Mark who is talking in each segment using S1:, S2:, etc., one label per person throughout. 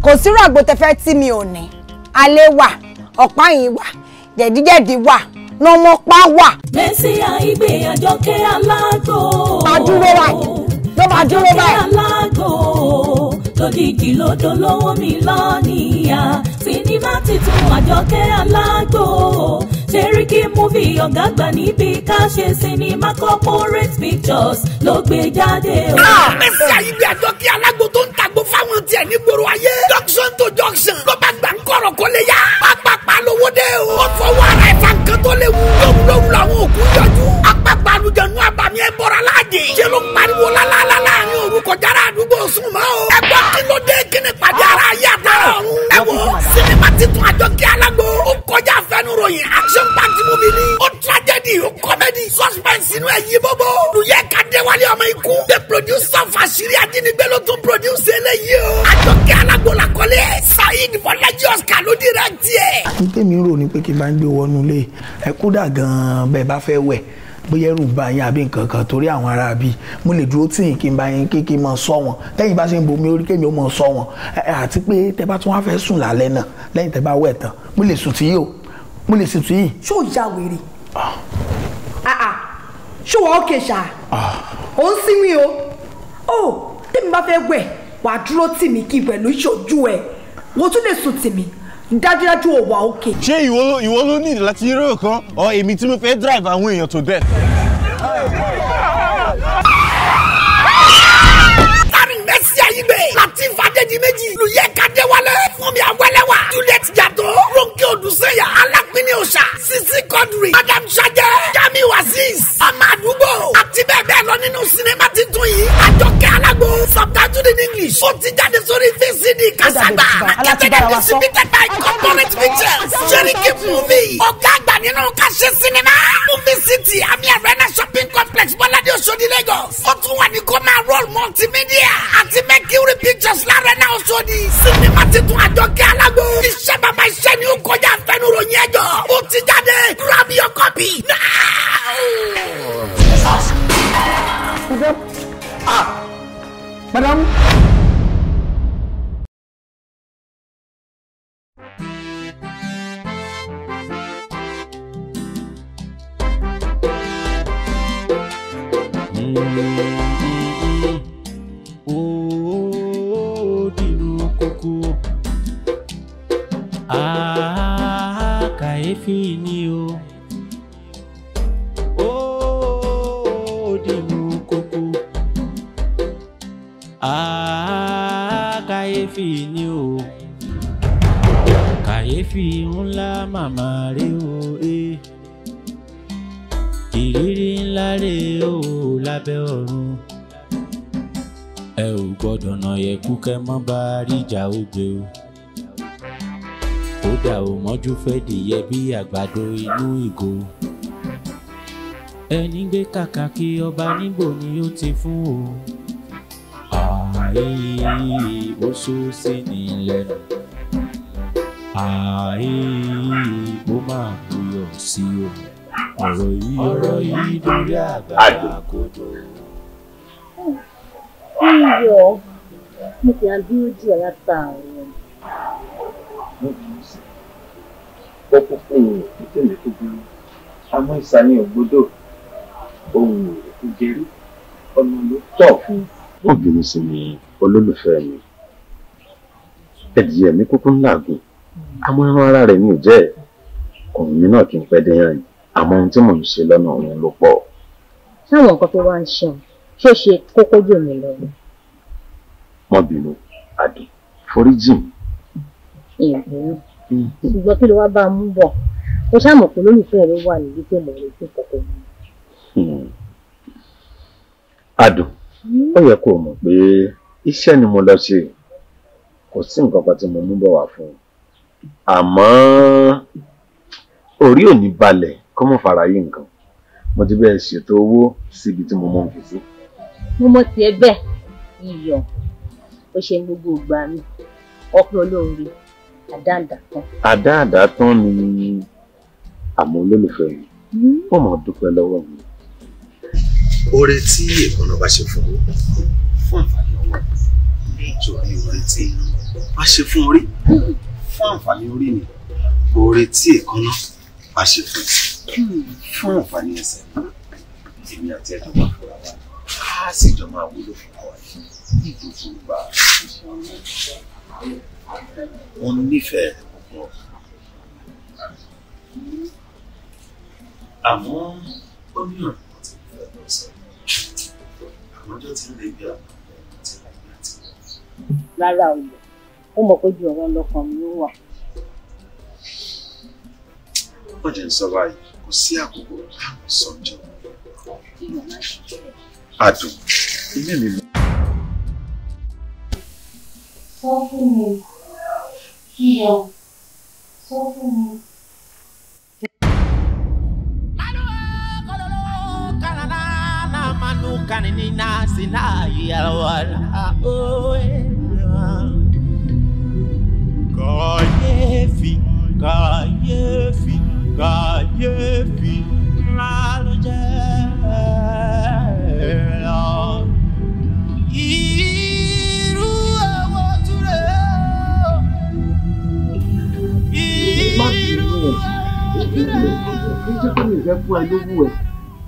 S1: Kò sírò àgbo tẹfẹ́ tí mi ò ní. Alẹ́ wà, ọ̀pá yìí wà, jẹ̀díjẹ̀dí wà, nọmọpá wà.
S2: Mercy Aigbe Àjọkẹ́ Alágbo.
S1: Máa dúró báyìí. Ló máa dúró báyìí.
S2: Àjọkẹ́ Alágbo. Lójijì lódò lówó mi lọ́nìyà. Sinimá titun Àjọkẹ́ Alágbo. Seriki movie ọ̀gá àgbà níbi ká ṣe sinimá corporate pictures ló gbé jáde o.
S3: Mercy Aigbe Àjọkẹ́ Alágbo tó ń tàgbó fáwọn tiẹ̀ ní gbòòrò ayé. Junction to junction ló bá gbà ń kọ̀rọ̀ kó lè yá. Pápápá lówó dé o. Ó fọwọ́ ara ẹ̀ fa nǹkan tó léwu. Lówùlówù làwọn òkú yọjú. Apápá àlùjẹ̀nu àbàmì ẹ̀ bọ̀rọ̀ láàjì. Ṣé ló ń pariwo lálálá láàrin òru kọjá àdúgbò sùn mọ́ o. Ẹ gbọ́ kí ló dé kí ni pàdé ara ayé àtàrà ọ̀run. Ẹ wo sinimá titun Àjọkẹ́ Alágbo. Ó kọjá àfẹnuròyìn action packed movie ni. Ó tragedy, ó comedy, suspense inú ẹ̀ yí bóbó. Lùyẹ́ Kádéwálé ọmọ ikú. The producer of Àṣírí Ajínigbé ló tún produce eléyìí o. Àjọkẹ́ Alágbo làkọlé. Saheed Bọ́lájí Oscar ló direct ẹ̀.
S4: Tèmi rò ní pé kí n bá ń gbé wọnú ilé ẹ kódà gan-an bẹ́ẹ̀ bá fẹ́ wẹ̀ bóyá ẹrù bá yín àbí nǹkan kan torí àwọn ará bíi mo lè dúró tì yín kí n bá yín kí n máa sọ wọn tẹ́yìn bá ṣe ń bomi orí kémi ó máa sọ wọn àti pé tẹ́ bá tún wá fẹ́ sùn lálẹ́ náà lẹ́yìn tẹ́ bá wẹ̀ tán mo lè sùn tì yín o mo lè sùn tì yín.
S5: Ṣó o ya wèrè? Ṣó wàá òkè ṣá? Ò ń sinmi o. Ó tèmi bá fẹ́ wẹ̀ wàá dúró tì mí kí ìwẹ̀ ló ṣojú ẹ̀ wọ́n tún lè sùn tì mí dájúdájú ò wà òkè.
S6: Ṣé ìwọ ló ní láti rò kan ọ èmi tí mo fẹ́ drive àwọn èèyàn to death.
S3: Starring Mercy Aigbe, Lateef Adédìméjì, Lùyẹ́ Kádéwálé, Fúnmi Awẹ́lẹ́wà, Juliet Jatto, Ronke Odùsẹ́yà, Alápínì Òòṣà, Sisi Quadri, Madam Sajẹ, Jamiu Azeez, Ọmọ Àdúgbò, àti bẹ́ẹ̀ bẹ́ẹ̀ lọ nínú sinimá titun yìí. Àjọkẹ́ Alágbo, subtitled in English, ó ti jáde sórí VCD Kasagba, marketed and distributed by Corporate Pictures, Seriki Movie, ọ̀gá àgbà nínú káṣe sinimá, Movie City, Ami Arena Shopping Complex, Bọ́ládé Oṣodi, Lagos. Ó tún wà ní Koma Roll Multimedia àti Mercury Pictures l'Arena Oṣodi. Sinimá titun Àjọkẹ́ Alágbo. Iṣẹ́ bàbá iṣẹ́ ni ó kọjá àfẹnuròyìn ẹjọ́. Ó ti jáde, grab your copy now.
S4: Madam.
S7: Ó dìlú kókó. Kàyéfì ni o. Ó dìlú kókó. Kàyéfì ni o. Kàyéfì ńlá màmá rè o. Ìrírí ńlá rè o lábẹ́ ọ̀run. Ẹ ò gbọ́dọ̀ nà yẹ̀kú kẹ́ mọ́ bá ríjà ògbé o. Kódà ò mọ́jú fẹ́ dìyẹ bí àgbàdo inú ìgò. Ẹni gbé kàkà kí ọba nígbò ni ó ti fún o. Àì ó sọ sí ní lẹ́nu. Àì ó máa buyọ̀ sí o. Ọ̀rọ̀ yìí dórí àgbà kodò.
S8: Iyọ̀, mo ti à ń dúró díẹ̀ látàárọ̀.
S9: Ó kúkú tèmi tó burú, àmọ́ ìsàlẹ̀ ògbódò, ohun òkú jẹrí, ọ̀nà ló tọ̀ fún.
S10: Wọ́n bínú sí mi olólùfẹ́ mi. Ẹ̀dìyẹ mi kúkú ń làágùn, àmọ́ ẹran ara rẹ̀ mi ò jẹ́ ẹ̀. Ọ̀hún mi náà kì í pẹ́ dé yàn yìí, àmọ́ ohun tí mò ń ṣe lọ́nà òun ló pọ̀.
S8: Sáwọn nǹkan tó wá ń ṣeun, ṣó ṣe kókó jù mí lọ.
S10: Má bínú, Àdùn, foríjì mi.
S8: Ìbínú. Ṣùgbọ́n kí ló wá bá a mú bọ̀? Mo ṣáà mọ̀ pé olólùfẹ́ rẹ wà níbi tí mo lè tún kọ̀kọ́ mú.
S10: Àdùn, ó yẹ kó o mọ̀ pé iṣẹ́ ni mo lọ ṣe. Kò sí nǹkan kan tí mo mú bọ̀ wá fún un. Àmọ́ orí ò ní balẹ̀ kó mọ̀ fara yí nǹkan. Mo ti bẹ́ẹ̀ ṣètò owó síbi tí mo mọ̀ ń fi sí.
S8: Mo mọ̀ tiẹ̀ bẹ́ẹ̀, iyọ̀, ó ṣe gbogbo ìgbà mi, ọpẹ́ olóore, àdáàdá tán.
S10: Àdáàdá tán ni àmọ́ olólùfẹ́ mi, wọ́n mọ̀ dúpẹ́ lọ́wọ́ mi.
S9: Oore tí èkánná bá ṣe fún mi fún àǹfààní ọmọ Sórí oore tí bá ṣe fún orí fún àǹfààní orí ni, oore tí èékánná bá ṣe fún ẹsẹ̀ fún àǹfààní ẹsẹ̀. Èmi àti ẹjọ́ máa fura wa, á sì jọ máa wúlò fún wa ní gbogbo ìgbà. Mo nífẹ̀ẹ́ rẹ̀ púpọ̀. Àmọ́ ó ní ọ̀rọ̀ kan tí mo fẹ́ lọ sọ. Àwọn ọjọ́ tí ń lè bí àwọn ọmọ tí wọ́n gbé àti wọ́n.
S8: Rárá o, ó mọ̀ pé ju ọ̀rọ̀ lọ́kàn mi ó wà.
S9: Wọ́n jẹ́ ń sọ báyìí, kò sí àkókò láwọn sọ́jọ́. Adùn, ilé mi mọ́.
S8: Sọ fún mi, Iyọ̀, sọ fún mi.
S7: Kàyéfì, kàyéfì, kàyéfì ńlá ló jẹ́ lọ. Irú ẹ̀wọ̀n túrẹ̀ o. Irú ẹ̀wọ̀n túrẹ̀ o.
S11: Jẹ́ kí mi fẹ́ fún ẹ lówó ẹ̀.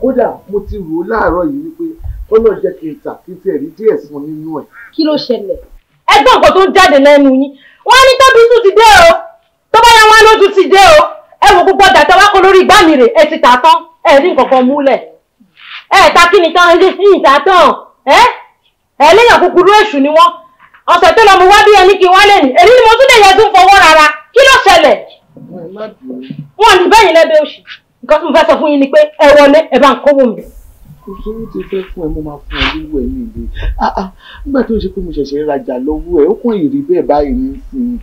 S11: Kódà mo ti rò ó láàárọ̀ yìí wípé kọ́lọ̀ jẹ́ kí n tà kí n tiẹ̀ rí díẹ̀ fún nínú ẹ̀.
S8: Kí ló ṣẹlẹ̀?
S12: Ẹgbọ́n nǹkan tó ń jáde lẹ́nu yín. Wọ́n ní tóbi tún ti dé o. Tó bá yá wọn lójú ti dé o. Ẹ wo gbogbo ọjà tẹ wá kó lórí igbá mi rè é ti tà tán. Ẹ rí nǹkan kan múlẹ̀. Ẹ ta kí ni tán ẹ ní ìta tán. Ẹ ẹ léèyàn kúkúrú èṣù ni wọ́n. Ọ̀sẹ̀ tó lọ mo wá bí ẹni kí wọ́n lè ní. Èmi ni mo tún lè yẹ tún fọwọ́ rárá. Kí ló ṣẹlẹ̀? Wọ́n ní bẹ́yìn lẹ́bẹ̀ẹ́ òṣì. Nǹkan tí mo fẹ́ sọ fún yín ni pé ẹ wọlé ẹ bá ń kówó mi.
S11: Kò sówó tí fẹ́ fún ẹ, mo máa fún ẹ lówó ẹ ní ìlú. Nígbà tó ń ṣe pé mo ṣẹ̀ṣẹ̀ ń rajà lọ́wọ́ ẹ, ó kàn ìrí bẹ́ẹ̀ báyìí nísìnyí.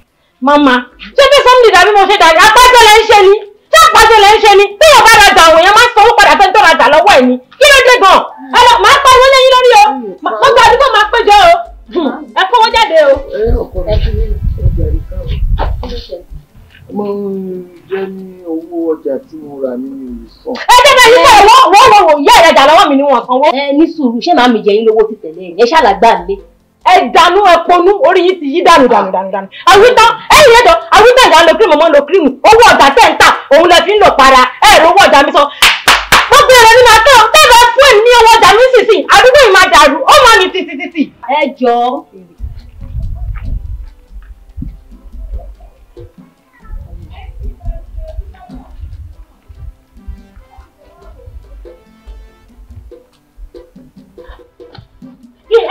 S12: Màmá, ṣé bí sọ́mùlì dàbí mo ṣe dàbí? Apájọ lẹ ń ṣe ni. Ṣé àpájọ lẹ ń ṣe ni? Bí yóò bá rajà àwọn èèyàn máa ń sanwó padà fẹ́ni tó rajà lọ́wọ́ ẹ̀ ni. Kí ló dé gan-an? Ẹ lọ, màá pa owó lẹ́yìn lórí o. Gbogbo àdúgbò máa péjọ o. Ẹ kówó jáde o.
S11: Ẹ ọkọ mi, ọjà rí káwọn. Mo jẹ́ ní owó ọjà tí mo rà nínú ìsàn.
S12: Ẹ jẹ́ bẹ́ẹ̀ nípa ẹ̀wọ́ wọ́n wọ́n wò ìyá ìrajà lọ́wọ́ mi ni wọ́n sanwó.
S8: Ẹ ní sùúrù, ṣé màá mi jẹ yín lówó ti tẹ̀lé ẹ̀? Ẹ ṣàlàgbà lé.
S12: Ẹ dànù ẹ ponú, orí yín ti yí dànù dànù dànù dànù. Àwítán ẹ̀yìn ẹ̀dọ̀ àwítán ìyá ń lo kírìmù mọ́ ń lo kírìmù. Owó ọjà tẹ̀ ń tà òun lẹ fi ń lò para ẹ̀ rò owó ọjà mi san. Gbogbo èrè ni màá tẹ̀ tẹ́ bá fún èmi ní owó ọjà mi sísìn àdúgbò yìí máa dàrú ó máa mi títí títì.
S8: Ẹ jọ̀ọ́.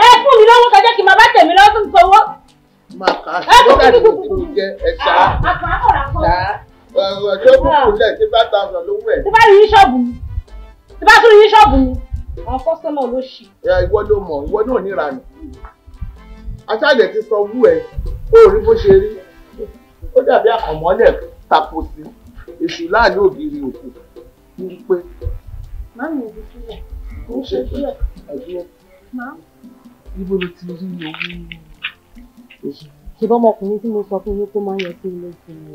S12: Ẹ fún mi lọ́wọ́ kọjá kí n máa bá tèmi lọ́wọ́ tó ń sanwó.
S11: Máa kà á sí lọ́dà tí mo jẹ ẹ̀ṣá. Ọjọ́ kúkú lẹ̀ ṣé 5,000 lówó ẹ̀.
S12: Tí bá rí yín ṣọ́ọ̀bù mi, tí bá tún rí yín ṣọ́ọ̀bù mi, àwọn kọ́sọ́mọ̀ ló ṣì.
S11: Ẹ ìwọ ló mọ̀, ìwọ náà níranù. Aṣáàjẹ̀ ti sọ wú ẹ, ó rí bó ṣe rí. Ó dàbí àkànmọ́lẹ̀ tapo sí. Èṣù láàlú ògiri òkú. Ń pé.
S8: Màmí ò fi sílẹ̀.
S11: Ó ṣe ẹ̀dúró. Ibo ló ti rí owó oṣù?
S8: Ṣé bọ́mọkùnrin tí mo sọ fún yín kó máa ń yọ sí ilé fún mi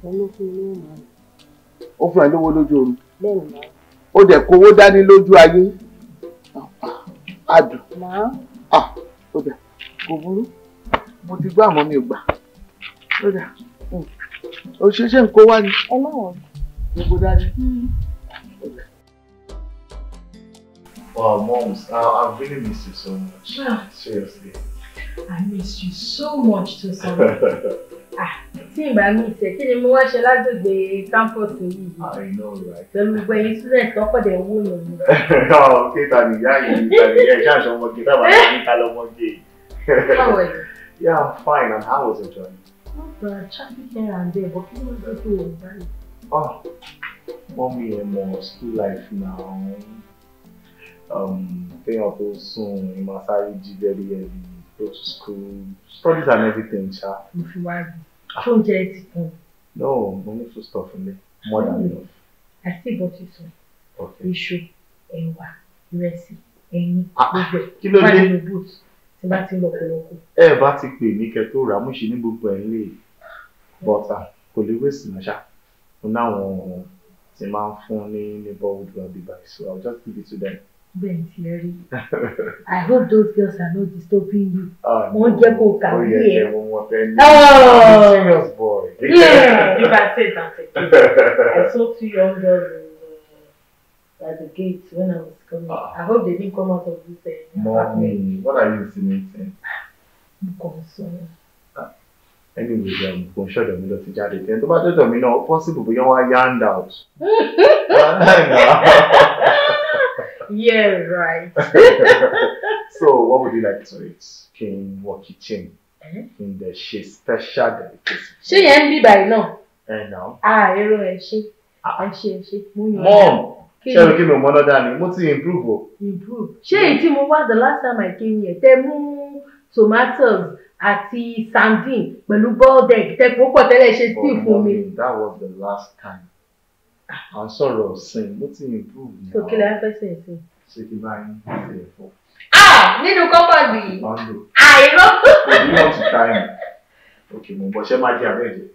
S8: òun ló fún mi lówó màá.
S11: Ó fún ẹ lówó lójú oorun.
S8: Bẹ́ẹ̀ni màá.
S11: Ó dẹ̀ kówó dání lójú ayé. Adùn.
S8: Màá.
S11: Ó dà kò burú. Mo ti gbọ́ àmọ́ mi ò gbà. Ó dà ó ṣe ṣe ń kó wá ni.
S8: Ẹ má wọ̀.
S11: Mo kó dání.
S13: Wow, moms, I really miss you so much.
S5: Yeah.
S13: Seriously.
S5: I miss you so much too, son. Tí ìgbà mi ìṣe, kí ni mo wá ṣe lágbègbè campus yìí?
S13: I know, right?
S5: Pẹ̀lú gbogbo ẹ̀yin student tọ́kọ̀dẹ̀ wó yàn mí.
S13: Oh, okay, tani ìyá yìí, tani ìyá ìṣe àṣọ ọmọge, táwọn àti ìta lọmọge.
S5: How are you?
S13: Yeah, I'm fine. And how was your journey?
S5: Not bad. Traffic here and there, but kí ló dé tó wọ̀ báyìí?
S13: Oh, mommy ẹ̀ mọ̀ school life now. Téèyàn tó sùn, ìmọ̀ sáré jí very early, go to school, studies and everything, ṣá.
S5: Mo fi wá rí. Ṣé oúnjẹ ti kún?
S13: No, mo ní food stuff nílé. More than enough.
S5: I still bought you some.
S13: Okay.
S5: Iṣu, ẹ̀wà, ìrẹsì, ẹyin, gbogbo ẹ̀.
S13: Kí ló dé?
S5: Wà nínú boot tí bá ti ń lọ pọ̀lọpọ̀.
S13: Ẹ bá ti pè mí kẹ́ tó rà á, mo ṣì ní gbogbo ẹ̀ nílé. Bọ́tà kò lè wéṣì náà ṣá. Mo náwọn tí máa ń fún ní neighborhood wa bíbá, so I'll just give it to them.
S12: Bẹ́ẹ̀ ti ẹ rí. I hope those girls are not disturbing you. Wọ́n jẹ́ kó kàwé ẹ.
S13: Ó yẹ kí wọ́n fẹ́ ní. I'm a serious boy.
S12: Yeah, if I say that again. I saw two young girls at the gate when I was coming. I hope they didn't come out of this
S13: Mommy, what are you insinuating?
S12: Mo kàn sọ.
S13: Anyway, kò ń ṣọ̀dọ̀ mi lọ sí jáde. Tó bá dọ̀dọ̀ mi náà, ó possible bóyá wọ́n á yarn out.
S12: Yeah, right.
S13: So, what would you like to eat? Kí n wọ kitchen. Kí n dẹ̀ ṣe special delicacy.
S12: Ṣé yẹn ń bí báyìí náà?
S13: Ẹ náà.
S12: Ah, èrò ẹ̀ ṣe. Ẹ ṣe ẹ ṣe. Mo yàn.
S13: Mom, ṣé o kí mi ò mọ́ná dání? Mo ti improve o.
S12: Improve. Ṣé èyí tí mo wá the last time I came here, tẹ mú tomatoes àti sardine pẹ̀lú boiled egg tẹ kó pọ̀ tẹ́lẹ̀ ṣe stew fún mi.
S13: That was the last time. À ń sọ̀rọ̀ ọ̀sìn, mo ti improve now.
S12: So kí lẹ fẹ́ sè sí?
S13: Ṣé kí bá yín ṣe ẹ̀fọ́?
S12: Ah! Nínú kọ́pọ̀dù yìí. Àìrọ́.
S13: You want to try me? Okay, mo bọ̀ ṣé máa jẹ abẹ́ ẹ̀jẹ̀?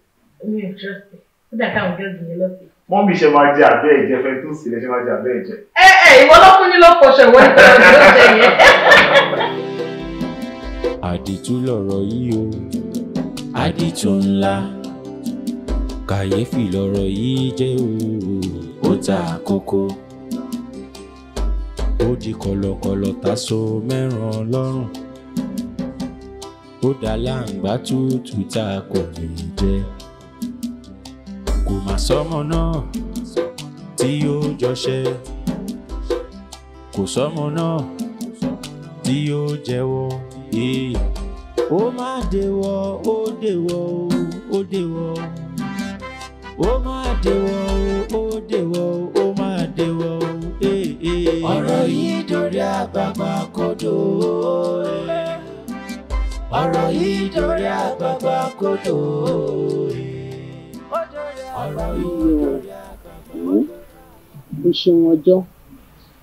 S12: Mi ò trust ẹ. Ó dà káwọn girls yẹn lọ́sẹ̀.
S13: Mọ́mí ṣe máa jẹ abẹ́ ẹ̀jẹ̀ fẹ́ tó sì lẹ ṣe máa jẹ abẹ́ ẹ̀jẹ̀.
S12: Ẹ ẹ ìwọ ló fún ní ló pọ̀ṣọ ìwọ ní kọ́lọ́ ló jẹ yẹn.
S7: Àdìtú lọ̀rọ̀ yìí o, àdìtú ńlá. Kàyéfì lọ̀rọ̀ yìí jẹ́ o, ó ta kókó. Ó di kọ̀lọ̀kọ̀lọ̀ tá so mẹ́ràn lọ́rùn. Ó dá láǹgbá tútù tá a kò lè jẹ. Kò má sọ́mọ náà tí yóò jọṣẹ́. Kò sọ́mọ náà tí yóò jẹ́wọ́. Ó má dèwọ̀, ó dèwọ̀, ó dèwọ̀. Ó má dèwọ̀, ó dèwọ̀, ó má dèwọ̀. Ọ̀rọ̀ yìí dorí àgbààgbà kodò. Ọ̀rọ̀ yìí dorí àgbààgbà kodò. Ọ̀rọ̀ yìí dorí àgbààgbà kodò.
S8: O ṣeun ọjọ́.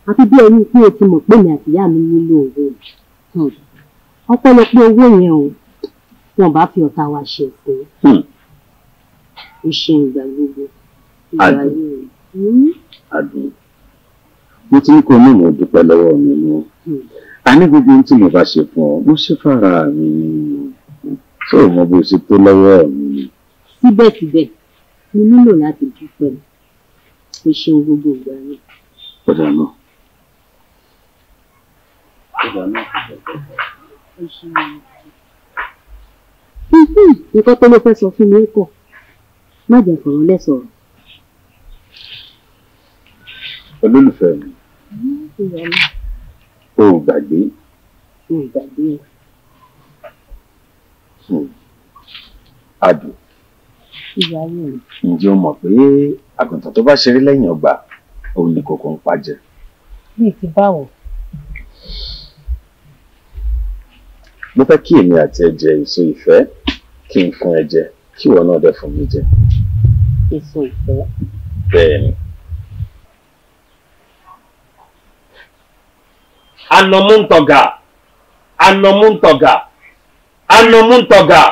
S8: Àfi bí ẹni pé o ti mọ̀ pé mi àti ìyá mi nílò owó. Ọpẹ́lọpẹ́ owó yẹn o, wọn bá fi ọ̀tá wa ṣe fún. O ṣeun ìgbà gbogbo.
S10: Adùn, Adùn, mo ti ní kó ní ìmọ̀ dúpẹ́ lọ́wọ́ mi mọ́. A ní gbogbo ohun tí mo bá ṣe fún ọ, mo ṣe fara mi ni. Ṣé o mọ bó ṣe tó lọ́wọ́ mi ni?
S8: Síbẹ̀síbẹ̀, mo nílò láti dúpẹ́. O ṣeun gbogbo ìgbà mi.
S10: Ọ̀dà náà. Ọ̀dà náà.
S8: Nǹkan tó ló fẹ́ sọ fún mi ó kọ̀. Má jẹ́ fọ̀rọ̀ lẹ́sọ̀rọ̀.
S10: Olólùfẹ́ mi, o ò gbàgbé.
S8: O ò gbàgbé.
S10: Adùn. Ǹjẹ́ o mọ̀ pé àgùntàn tó bá ṣeré lẹ́yìn ọgbà, òun ni kòkó ń pa jẹ?
S8: Bíi ti báwo?
S10: Mo fẹ́ kí èmi àti ẹ jẹ èso ìfẹ́, kí n fún ẹ jẹ, kí ìwọ náà dẹ̀ fún mi jẹ.
S8: Èso ìfẹ́?
S10: Bẹ́ẹ̀ ni.
S14: Anọmúntọ̀gà, anọmúntọ̀gà, anọmúntọ̀gà.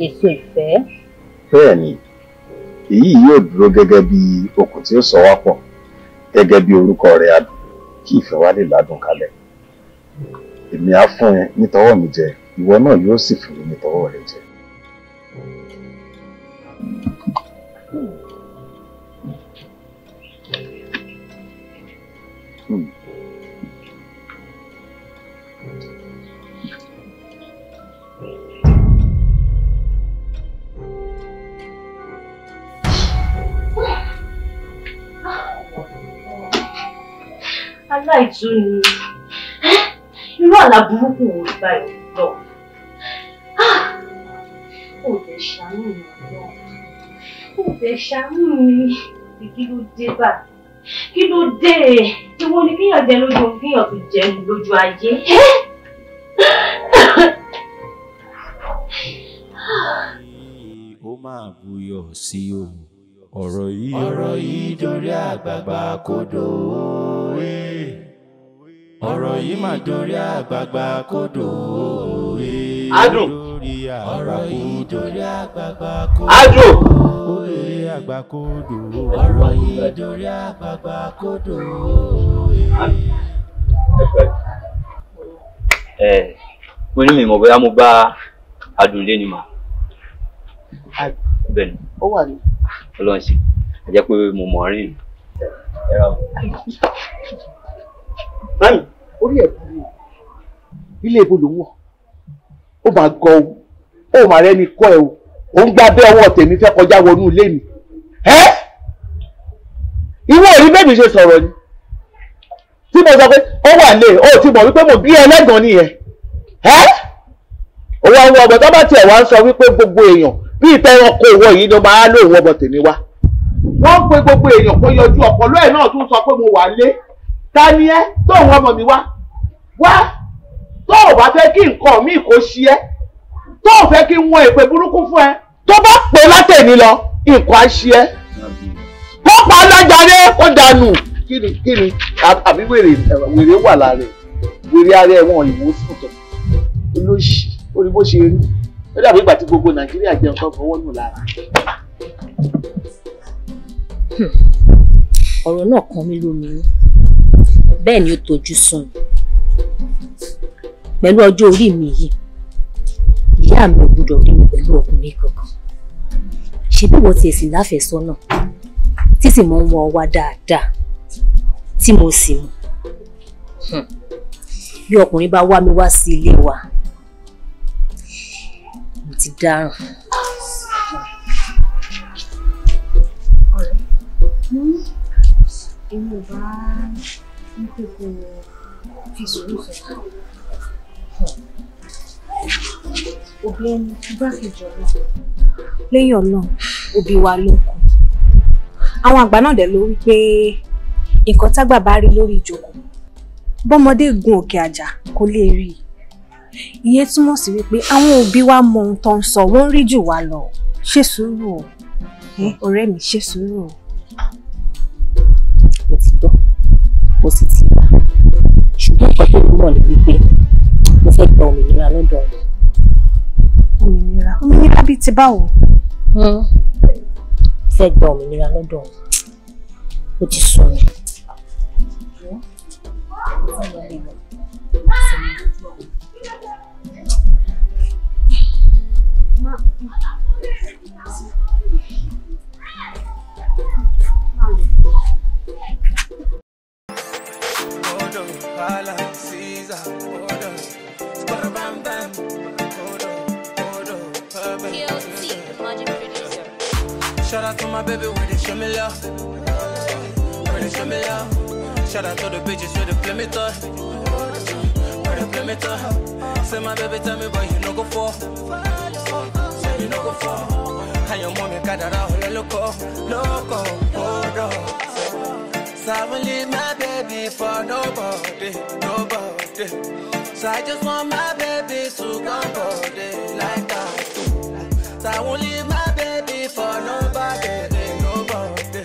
S8: Èso ìfẹ́?
S10: Bẹ́ẹ̀ ni, èyí yóò dúró gẹ́gẹ́ bí okùn tí ó sọ wá pọ̀, gẹ́gẹ́ bí orúkọ rẹ̀ Adùn, kí ìfẹ́ wa lè ládùn kalẹ̀. Èmi á fún ẹ nítọwọ́ mi jẹ, ìwọ náà yóò sì fún mi nítọwọ́ rẹ jẹ.
S12: Aláìtú ni irú àlá burúkú wo báyìí lọ? Ó dẹ̀ ṣàánú mi náà, ó dẹ̀ ṣàánú mi. Kí ló dé báyìí? Kí ló dé? Ìwọ ni kíyàn jẹ lójú ohun kíyàn tún jẹ lójú ayé.
S7: Ó máa buyọ̀ sí o. Ọ̀rọ̀ yìí dorí àgbààgbà kodò. Ọ̀rọ̀ yìí máa dorí àgbààgbà kodò.
S14: Adùn.
S7: Ọ̀rọ̀ yìí dorí àgbààgbà kodò.
S14: Adùn.
S7: Ó dorí àgbà kodò. Ọ̀rọ̀ yìí dorí àgbààgbà kodò.
S14: Ẹ mo ní mi mọ̀ bóyá mo bá Adùn lé ni mà. Bẹ́ẹ̀ ni.
S11: Ó wà ní.
S14: Ọlọ́run ṣe ẹ jẹ́ pé mo mọ̀ rìn.
S11: Báyìí orí ẹ̀ burú ilé ibo ló ń wọ̀ ó máa gọ o ó máa rẹ́ni kọ́ ẹ o ò ń gba bẹ́ ọwọ́ tèmi fẹ́ kọjá wọnú ilé mi ẹ́ ìwọ ò rí bẹ́ẹ̀ mi ṣe sọ̀rọ̀ ni tí mo sọ pé ó wà lé o ti mọ̀ wípé mo bí ẹlẹ́gàn nìyẹn ẹ́ òun àwọn ọmọ tó bá tiẹ̀ wá ń sọ wípé gbogbo èèyàn bí ìtẹ́ ẹranko ìwọ yìí ló máa lóun ọmọ tèmi wá. Wọ́n ń pe gbogbo èèyàn kó yọjú ọ̀pọ̀lọ́ ẹ̀ náà tún sọ pé mo wà lé ta ni ẹ́ tóun ọmọ mi wá wá tó o bá fẹ́ kí nǹkan míì kó ṣe ẹ́ tó o fẹ́ kí n wọ́n èpè burúkú fún ẹ tó bá pè látẹ̀mí lọ nǹkan á ṣe ẹ́ kó pa alájàre kó dànù kíni kíni àbí wèrè wèrè wà lára ẹ̀ wèrè ara ẹ̀ wọn ìwòsàn tó olóṣì ó ní bó ṣe rí ó dàbí ìgbà tí gbogbo Nàìjíríà jẹun tó fọwọ́ nù lára.
S8: Ọ̀rọ̀ náà kan mí lóminú bẹ́ẹ̀ ni ó tojú sùn mi pẹ̀lú ọjọ́ orí mi yìí ìyá mi ò gbúdọ̀ rí mi pẹ̀lú ọkùnrin kankan ṣe bí wọ́n tiẹ̀ sì láfẹ̀sọ́nà tí sì mọ̀ ń wọ wá dáadáa tí mo sì mọ̀ bí ọkùnrin bá wá mi wá sí ilé wa mo ti dáràn.
S15: Ọ̀rẹ́, èmi ò bá ní pé kó fi sùúrù sọ. Òbí ẹni igbákejì Ọlọ́run. Lẹ́yìn Ọlọ́run, òbí wa ló kù. Àwọn àgbà náà dẹ̀ ló wí pé nǹkan tágbà bá rí lórí ìjókòó bọ́mọdé gun òkè àjà kò lè rí i. Ìyẹn túmọ̀ sí wípé àwọn òbí wa mọ ohun tó ń sọ, wọ́n ń rí jù wá lọ. Ṣe sùúrù o, ọ̀rẹ́ mi, ṣe sùúrù o.
S8: Mo ti gbọ́, mo sì ti gbà, ṣùgbọ́n nǹkan tó mọ̀ ni wípé mo fẹ́ gba òmìnira lọ́dọ̀ rẹ̀.
S15: Òmìnira? Òmìnira bíi ti báwo?
S8: Mo fẹ́ gba òmìnira lọ́dọ̀ rẹ̀, ó ti sùn mí.
S16: Shout out to my baby, where they show me love. Where they show me love. Shout out to the bitches where they play me tough. Where they play me tough. Say my baby tell me, boy, you no go for. Say you no go for. And your mommy got that all loco, loco, hold on. So I won't leave my baby for nobody, nobody. So I just want my baby to come body like that. So I won't leave my baby for nobody, nobody.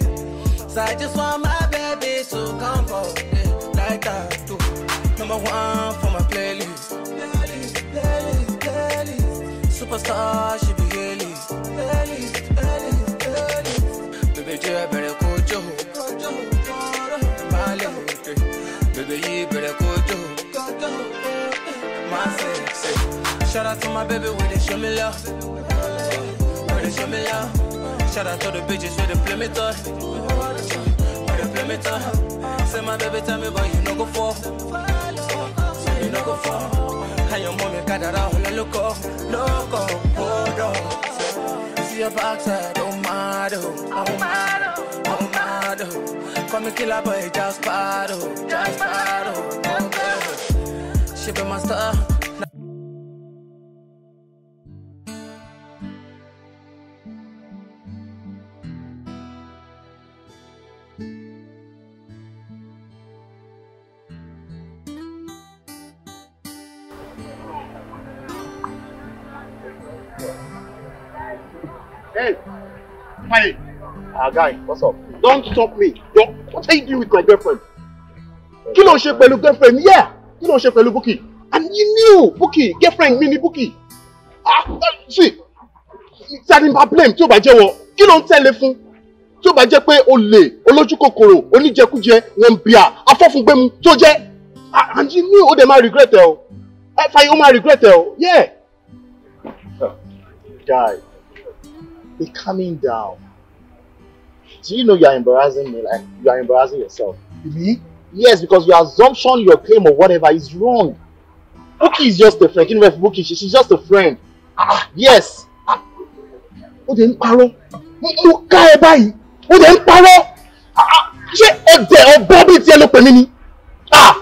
S16: So I just want my baby to come body like that too. Number one for my playlist, playlist, playlist, playlist. Superstar, she be Haley, playlist, playlist, playlist. Baby, you better go Joe, baby, you better go Joe. My sexy. Shout out to my baby where they show me love. Where they show me love. Shout out to the bitches where they play me tough. Where they play me tough. Say my baby tell me, boy, you no go for. Say you no go for. And your mommy got that all loco, loco, hold on. See your backside, oh my, oh my, oh my. Call me killer boy, just battle, just battle. Okay. She be my star.
S11: Hey, hi. Guy, what's up? Don't stop me. Don't. What are you doing with my girlfriend? Kí ló ń ṣe pẹ̀lú girlfriend? Yeah. Kí ló ń ṣe pẹ̀lú Bukky? And you
S13: knew Bukky, girlfriend mi ni Bukky. Ah, see, ta ni bá blame tí ó bá jẹ́ wọ, kí ló ń tẹ̀lé fún? Tí ó bá jẹ́ pé olè, olójú kòkòrò, oníjẹkújẹ, wọn bíà, afọ́fúngbẹ́mu tó jẹ́. And you knew ó dẹ̀ máa regret ẹ o. Fàyè ó máa regret ẹ o, yeah.
S10: Guy, be calming down. Do you know you are embarrassing me? Like, you are embarrassing yourself.
S13: Me?
S10: Yes, because your assumption, your claim, or whatever is wrong. Bukky is just a friend. Can you remember Bukky? She's just a friend. Ah, yes.
S13: Ó dẹ̀ ń parọ́. Mo ká ẹ báyìí. Ó dẹ̀ ń parọ́. Ṣé ọ̀dẹ̀ ọ̀bọ bíi tiẹ̀ ló pè mí ni? Ah,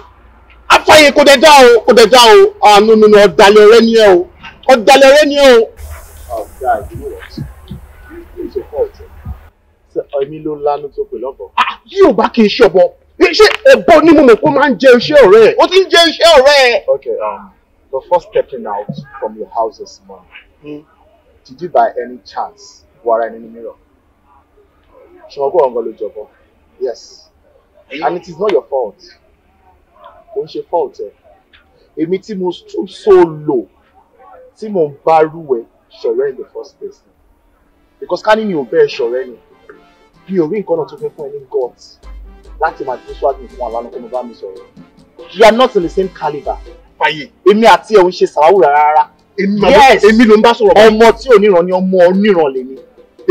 S13: Afáyé kò dẹ̀ dá o, kò dẹ̀ dá o. Ah, no, no, no, ọ̀dàlẹ̀ ọ̀rẹ́ ni ẹ o. Ọ̀dàlẹ̀ ọ̀rẹ́ ni ẹ o.
S10: Oh, guy, you know what? It's your fault. Èmi ló lánú tó pè lọ́bọ̀.
S13: Ah, yóò bá kí n ṣe ọ̀bọ. Ṣé ọ̀bọ ni mo mọ̀ kó máa ń jẹ iṣẹ́ ọ̀rẹ́ ẹ̀? Ó ti ń jẹ iṣẹ́ ọ̀rẹ́ ẹ̀.
S10: Okay, before stepping out from your house this morning, did you by any chance wara ẹni ní mirror? Ṣùgbọ́n kó ọ̀ngọ́ ló jọ̀bọ. Yes. And it is not your fault. Kò ń ṣe fault ẹ̀. Èmi tí mo stoop so low, tí mo ń bá rúwẹ̀ ṣọ̀rẹ́ in the first place. Because ká ní mi ò bẹ́ẹ̀ ṣọ̀rẹ́ ni. Mi ò rí nǹkan náà tó fẹ́ fún ẹ ní guts láti máa dín swag mi fún àlànà kó mo bá mi sọ̀rọ̀. You are not in the same caliber.
S13: Fàyè.
S10: Èmi àti ẹ̀ ń ṣe sàwáwù rárá.
S13: Yes. Èmi ló ń bá sọ̀rọ̀.
S10: Ọmọ tí ò níran ni ọmọ oníran lèmi.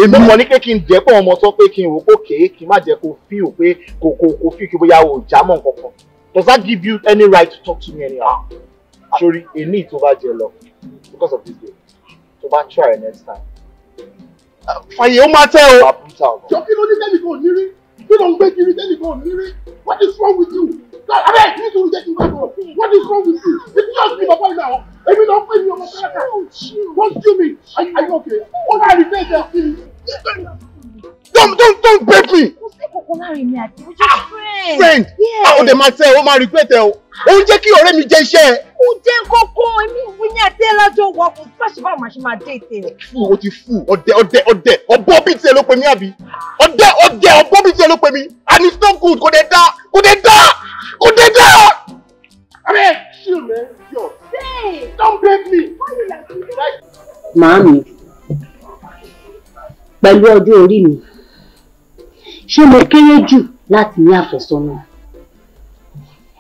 S10: Èmi mọ̀ ní pé kí n jẹ́ pé ọmọ sọ pé kí n wò pé kéé kí n má jẹ́ kó feel pé kò feel kí bóyá o já mọ́ nǹkan kan. Does that give you any right to talk to me anyhow? Sori, èmi tó bá jẹ lọ because of this day, tó bá try next time.
S13: Fàyè ó máa tẹ́ o.
S11: Jọ kí ló ní tẹ́nìkan ò ní rí? Kí ló ń gbé kiri tẹ́nìkan ò ní rí? What is wrong with you? Abẹ́ nítorí jẹ́ kí n bá sọ̀rọ̀. What is wrong with you? It's just me bàbá ìlà ọ̀. Èmi náà pè ní ọmọ káàkiri. Don't kill me. Are you okay? Ó náà rí bẹ́ẹ̀ jẹ́ sí mi.
S13: Don't break me.
S8: Kò sí kankan láàrin mi àti ojú friend.
S13: Friend. Ó dẹ̀ máa tẹ́ o, ó máa regret ẹ o. Ó ń jẹ́ kí ọ̀rẹ́ mi jẹ iṣẹ́ ẹ.
S8: Ó jẹ́ kókó, èmi ìwé àti ẹ̀ lájọ wà kò sí báṣe báwo máa ṣe máa dé ètè rẹ̀.
S13: Fú o ti fú ọ̀dẹ̀ ọ̀dẹ̀ ọ̀dẹ̀ ọ̀bọ bíi tiẹ̀ ló pe mí àbí? Ọ̀dẹ̀ ọ̀dẹ̀ ọ̀bọ bíi tiẹ̀ ló pe mí. And it's not good, kò dẹ̀ dá, kò dẹ̀ dá, kò dẹ̀ dá.
S11: Abẹ́ chill man, yo. Don't break me.
S8: Màámi, pẹ̀lú ọjọ́ orí mi, ṣé mo kéré jù láti ní àfẹ́sọ́nà?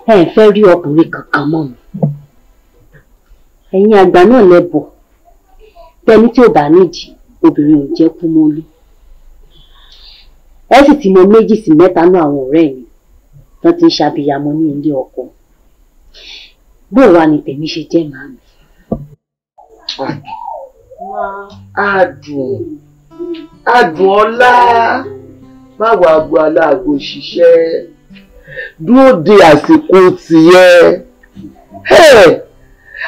S8: Ẹ fẹ́ rí ọkùnrin kankan mọ́ mi. Ẹ̀yin àgbà náà lẹ́bọ̀. Tẹni tí ò bá nídìí, obìnrin ò jẹ́ kúmólú. Ẹ sì ti mọ 2 sí 3 náà àwọn ọ̀rẹ́ mi tán ti ń ṣàbíyamọ ní ilé ọkọ. Bó wá ni tèmi ṣe jẹ́ màámi?
S11: Adùn, adùn ọlá, má wàá aago aláàgò ṣiṣẹ́, dúró de àsìkò tìyẹ.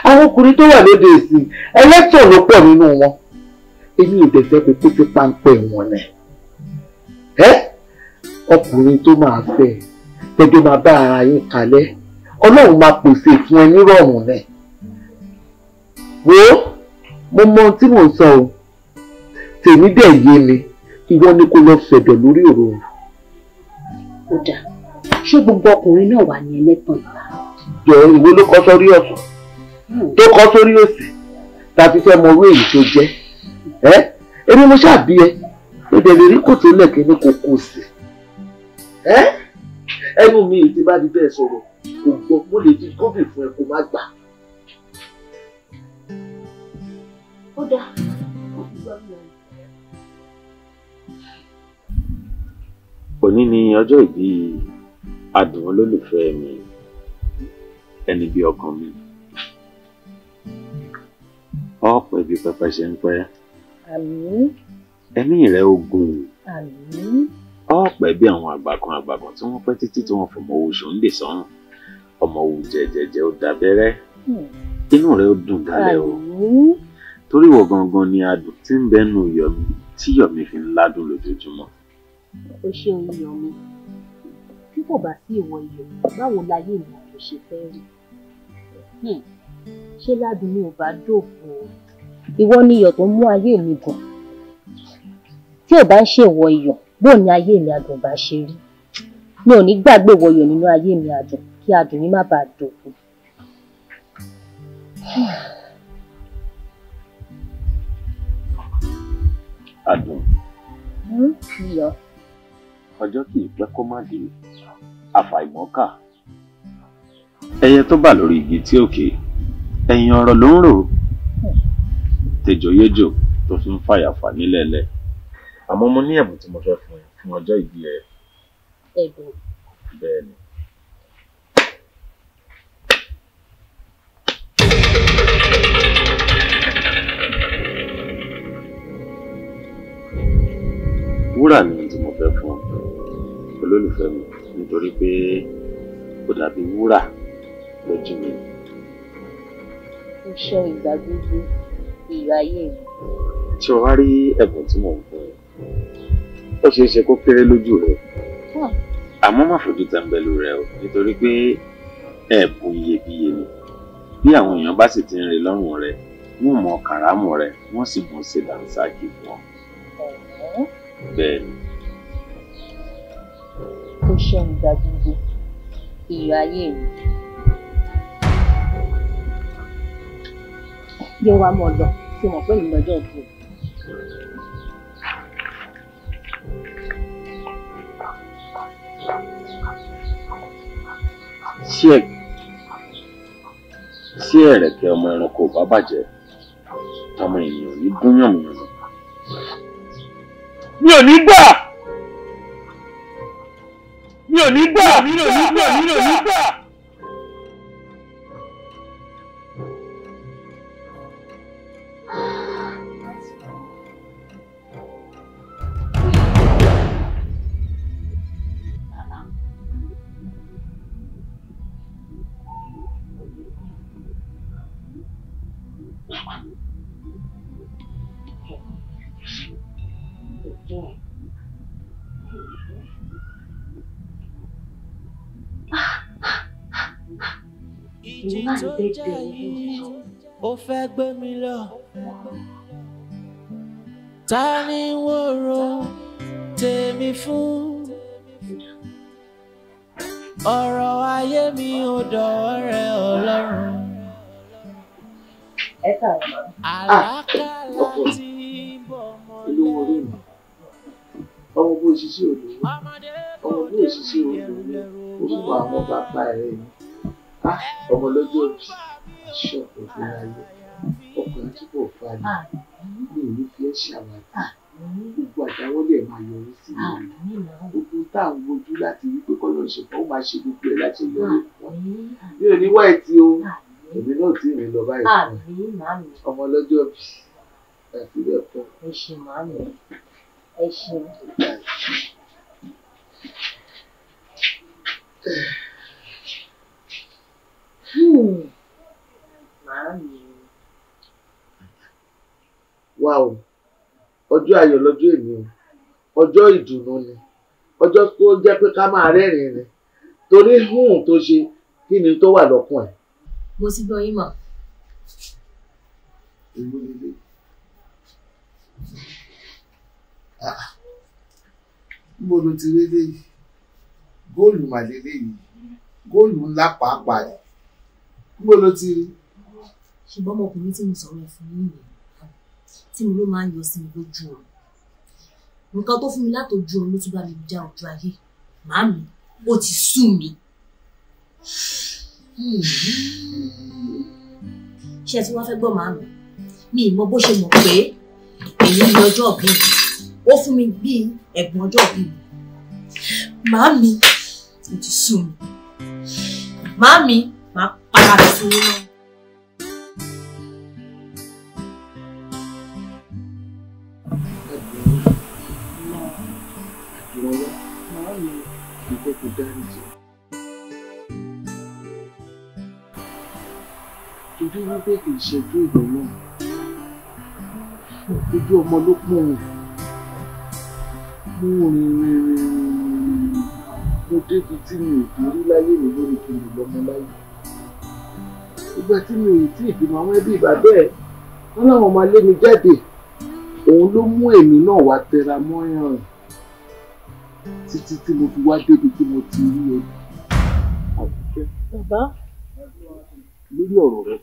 S11: Àwọn ọkùnrin tó wà lóde ìsìn ẹlẹ́tọ̀ ló pọ̀ nínú wọn. Èmi ò dẹ̀ fẹ́ kó kó sí páńpẹ́ wọn nẹ̀. Ọkùnrin tó máa fẹ́ tẹ́jọ́ máa bá ara yín kalẹ̀, Ọlọ́run máa pèsè fún ẹ nírọ̀rùn nẹ̀. Wo, mo mọ ohun tí mò ń sọ o, tèmi dẹ̀ yé mi, ìwọ ni kó lọ fẹ̀dọ̀ lórí òróró.
S8: Ó dáa, ṣé gbogbo ọkùnrin náà wà ní ẹlẹ́tàn ìlà?
S11: Jọ ìwọ ló kọ́ sórí ọ̀tún tó kọ́ sórí òsì tàbí fẹ́ mọ orú èyí tó jẹ́. Èmi mo ṣàbí ẹ, ó dẹ̀ lè rí kòtò lẹ̀kẹ́ ní kòkó sí. Ẹnu mi ti bá di bẹ́ẹ̀ sọ̀rọ̀ kò gbọ́, mo lè fi gómìn fún ẹ kó má gbà.
S8: Ó dáa.
S7: Òní ni ọjọ́ ìbí Adùn olólùfẹ́ mi, ẹni bí ọkàn mi. Ọ̀pẹ bí pẹpẹ ṣe ń pẹ́.
S8: Àmín.
S7: Ẹ̀mí rẹ̀ ogun.
S8: Àmín.
S7: Ọ̀pẹ bí àwọn àgbàkan àgbàkan tí wọ́n pẹ́ títí tí wọ́n fọmọ owó ṣòun lè sọ́run. Ọmọ owó jẹjẹjẹ ó dábẹ́rẹ́. Inú rẹ̀ ó dùn dálẹ̀ o.
S8: Àmín.
S7: Torí ìwọ gangan ni adùn tí ń bẹnu iyọ̀ mi tí iyọ̀ mi fi ń ládùn lójoojúmọ́.
S8: O ṣeun iyọ̀ mi. Tí kò bá sí ìwọ iyọ̀, báwo láyé mi kò ṣe fẹ́ rí? Ṣé ládùn mi ò bá dòfo? Ìwọ ni iyọ̀ tó mú ayé mi dùn. Tí ò bá ń ṣe ìwọ iyọ̀, bó ni ayé mi adùn bá ṣe rí? Mi ò ní gbàgbé ìwọ iyọ̀ nínú ayé mi adùn, kí adùn mi má bàa dòfo.
S9: Adùn. Ọjọ́ kì í pẹ́ kó má dé, àfàìmọ́kà. Ẹyẹ tó bà lórí igi tí òkè, ẹ̀yìn ọ̀rọ̀ ló ń rò. Tejòyéjò tó fi ń fàyàfà nílẹ̀ẹ́lẹ̀. Àmọ́ mo ní ẹ̀bùn tí mo fẹ́ fún ẹ fún ọjọ́ ìbí ẹ.
S8: Ẹ̀bùn?
S9: Bẹ́ẹ̀ ni. Wúrà ni ohun tí mo fẹ́ fún ọ, olólùfẹ́ mi, nítorí pé ó dàbí wúrà lójú mi.
S8: Ó ṣeun ìgbà gbogbo, iyọ̀ ayé mi.
S9: Tí o wá rí ẹ̀bùn tí mò ń fún ẹ, ó ṣeé ṣe kó kéré lójú rẹ, àmọ́ má fojú tẹ́ńbẹ́lú rẹ o, nítorí pé ẹ̀bùn iyebíye ni. Bí àwọn èèyàn bá sì ti ń rí lọ́rùn rẹ, wọ́n mọ kàrámù rẹ, wọ́n sì mọ̀ ṣe dànsákì fún ọ. Bẹ́ẹ̀ ni.
S8: Ó ṣeun ìgbà gbogbo, iyọ̀ ayé mi. Yé wa mọ̀ lọ, tí mo pè ní lọ́jọ́ òbí.
S9: Ṣé ẹ̀rẹ̀kẹ́ ọmọ ẹranko ò bá bàjẹ́, tọmọ ènìyàn ní dún yànmùyànmù. Mi ò ní gbà! Mi ò ní gbà! Mi ò ní gbà! Mi ò ní gbà!
S2: Ìjì tó jà yìí, ó fẹ́ gbé mi lọ. Ta ni wọ́n rò tèmi fún? Ọ̀rọ̀ ayé mi ò dọ̀wọ́ rẹ Ọlọ́run. Àlákàlà tí ń bọ̀ mọ́
S11: olówó orí mi, ọmọ bó ṣiṣẹ́ olówó, ọmọ bó ṣiṣẹ́ olówó, orúkọ àwọn bàbá rẹ̀ ni. Ọmọ lọ́jọ́ òbí, ṣọ̀pọ̀ fún ayé, ọkùnrin tí kò falẹ̀, mi ò ní fi ẹ́ ṣàwádìí, gbogbo àdáwọ́lé ẹ̀ máa yọrí sí mi, gbogbo tá à ń wojú láti rí pé kọ́lọ́ ṣe ó máa ṣe gbogbo ẹ̀ láti yọrí fún wa. Mi ò ní wá ẹtì o, èmi náà tí mi lọ báyìí fún ẹ. Ọmọ lọ́jọ́ òbí, àti bẹ́ẹ̀ kọ́.
S8: Ẹ ṣé màámi, ẹ ṣé. Màámi.
S11: Wá o, ọjọ́ ayọ̀ lọ́jọ́ èmi o, ọjọ́ ìdùnnú ni, ọjọ́ tó jẹ́ pé ká máa rẹ́rìn-ín ni, torí hùn tó ṣe kí ni tó wà lọ́kàn ẹ̀.
S8: Mo ti gbọ́ yín mà.
S11: Èwo lélẹ̀? Níbo ló ti rí eléyìí? Góòlù mà lélẹ́yìí, góòlù ńlá pàápàá ni. Níbo ló ti rí?
S8: Ṣùgbọ́n ọmọkùnrin tí mo sọ̀rọ̀ ẹ̀ fún yín nìyẹn, tí mo ló máa ń yọ sí mi lójú oorun. Nǹkan tó fún mi látọjú oorun ló tún bá mi já ojú ayé. Màámi, ó ti sú mi. Ṣé ẹ tí wọ́n fẹ́ gbọ́ màámi? Mi ì mọ bó ṣe mọ̀ pé èyí ni ọjọ́ ìbí mi. Ó fún mi bí ẹ̀bùn ọjọ́ ìbí mi. Màámi, ó ti sú mi. Màámi, màá para mi fún yín náà.
S11: Torí wípé kì í ṣojú ìdùnnú, ojú ọmọ ló pọ̀n mú rìn rìn rìn mo débi tí mi ò dé rí láyé mi lórí kí n lè lọ́mọ láyé. Ìgbà tí mi ò tí ì bímọ àwọn ẹbí bàbá ẹ̀ wọ́n láwọn máa lé mi jáde, òun ló mú èmi náà wá tẹra mọ́ ẹ̀rìn títí tí mo fi wá débi tí mo ti rí ẹ. Àbíkẹ́.
S8: Bàbá.
S11: Lórí ọ̀rọ̀ rẹ,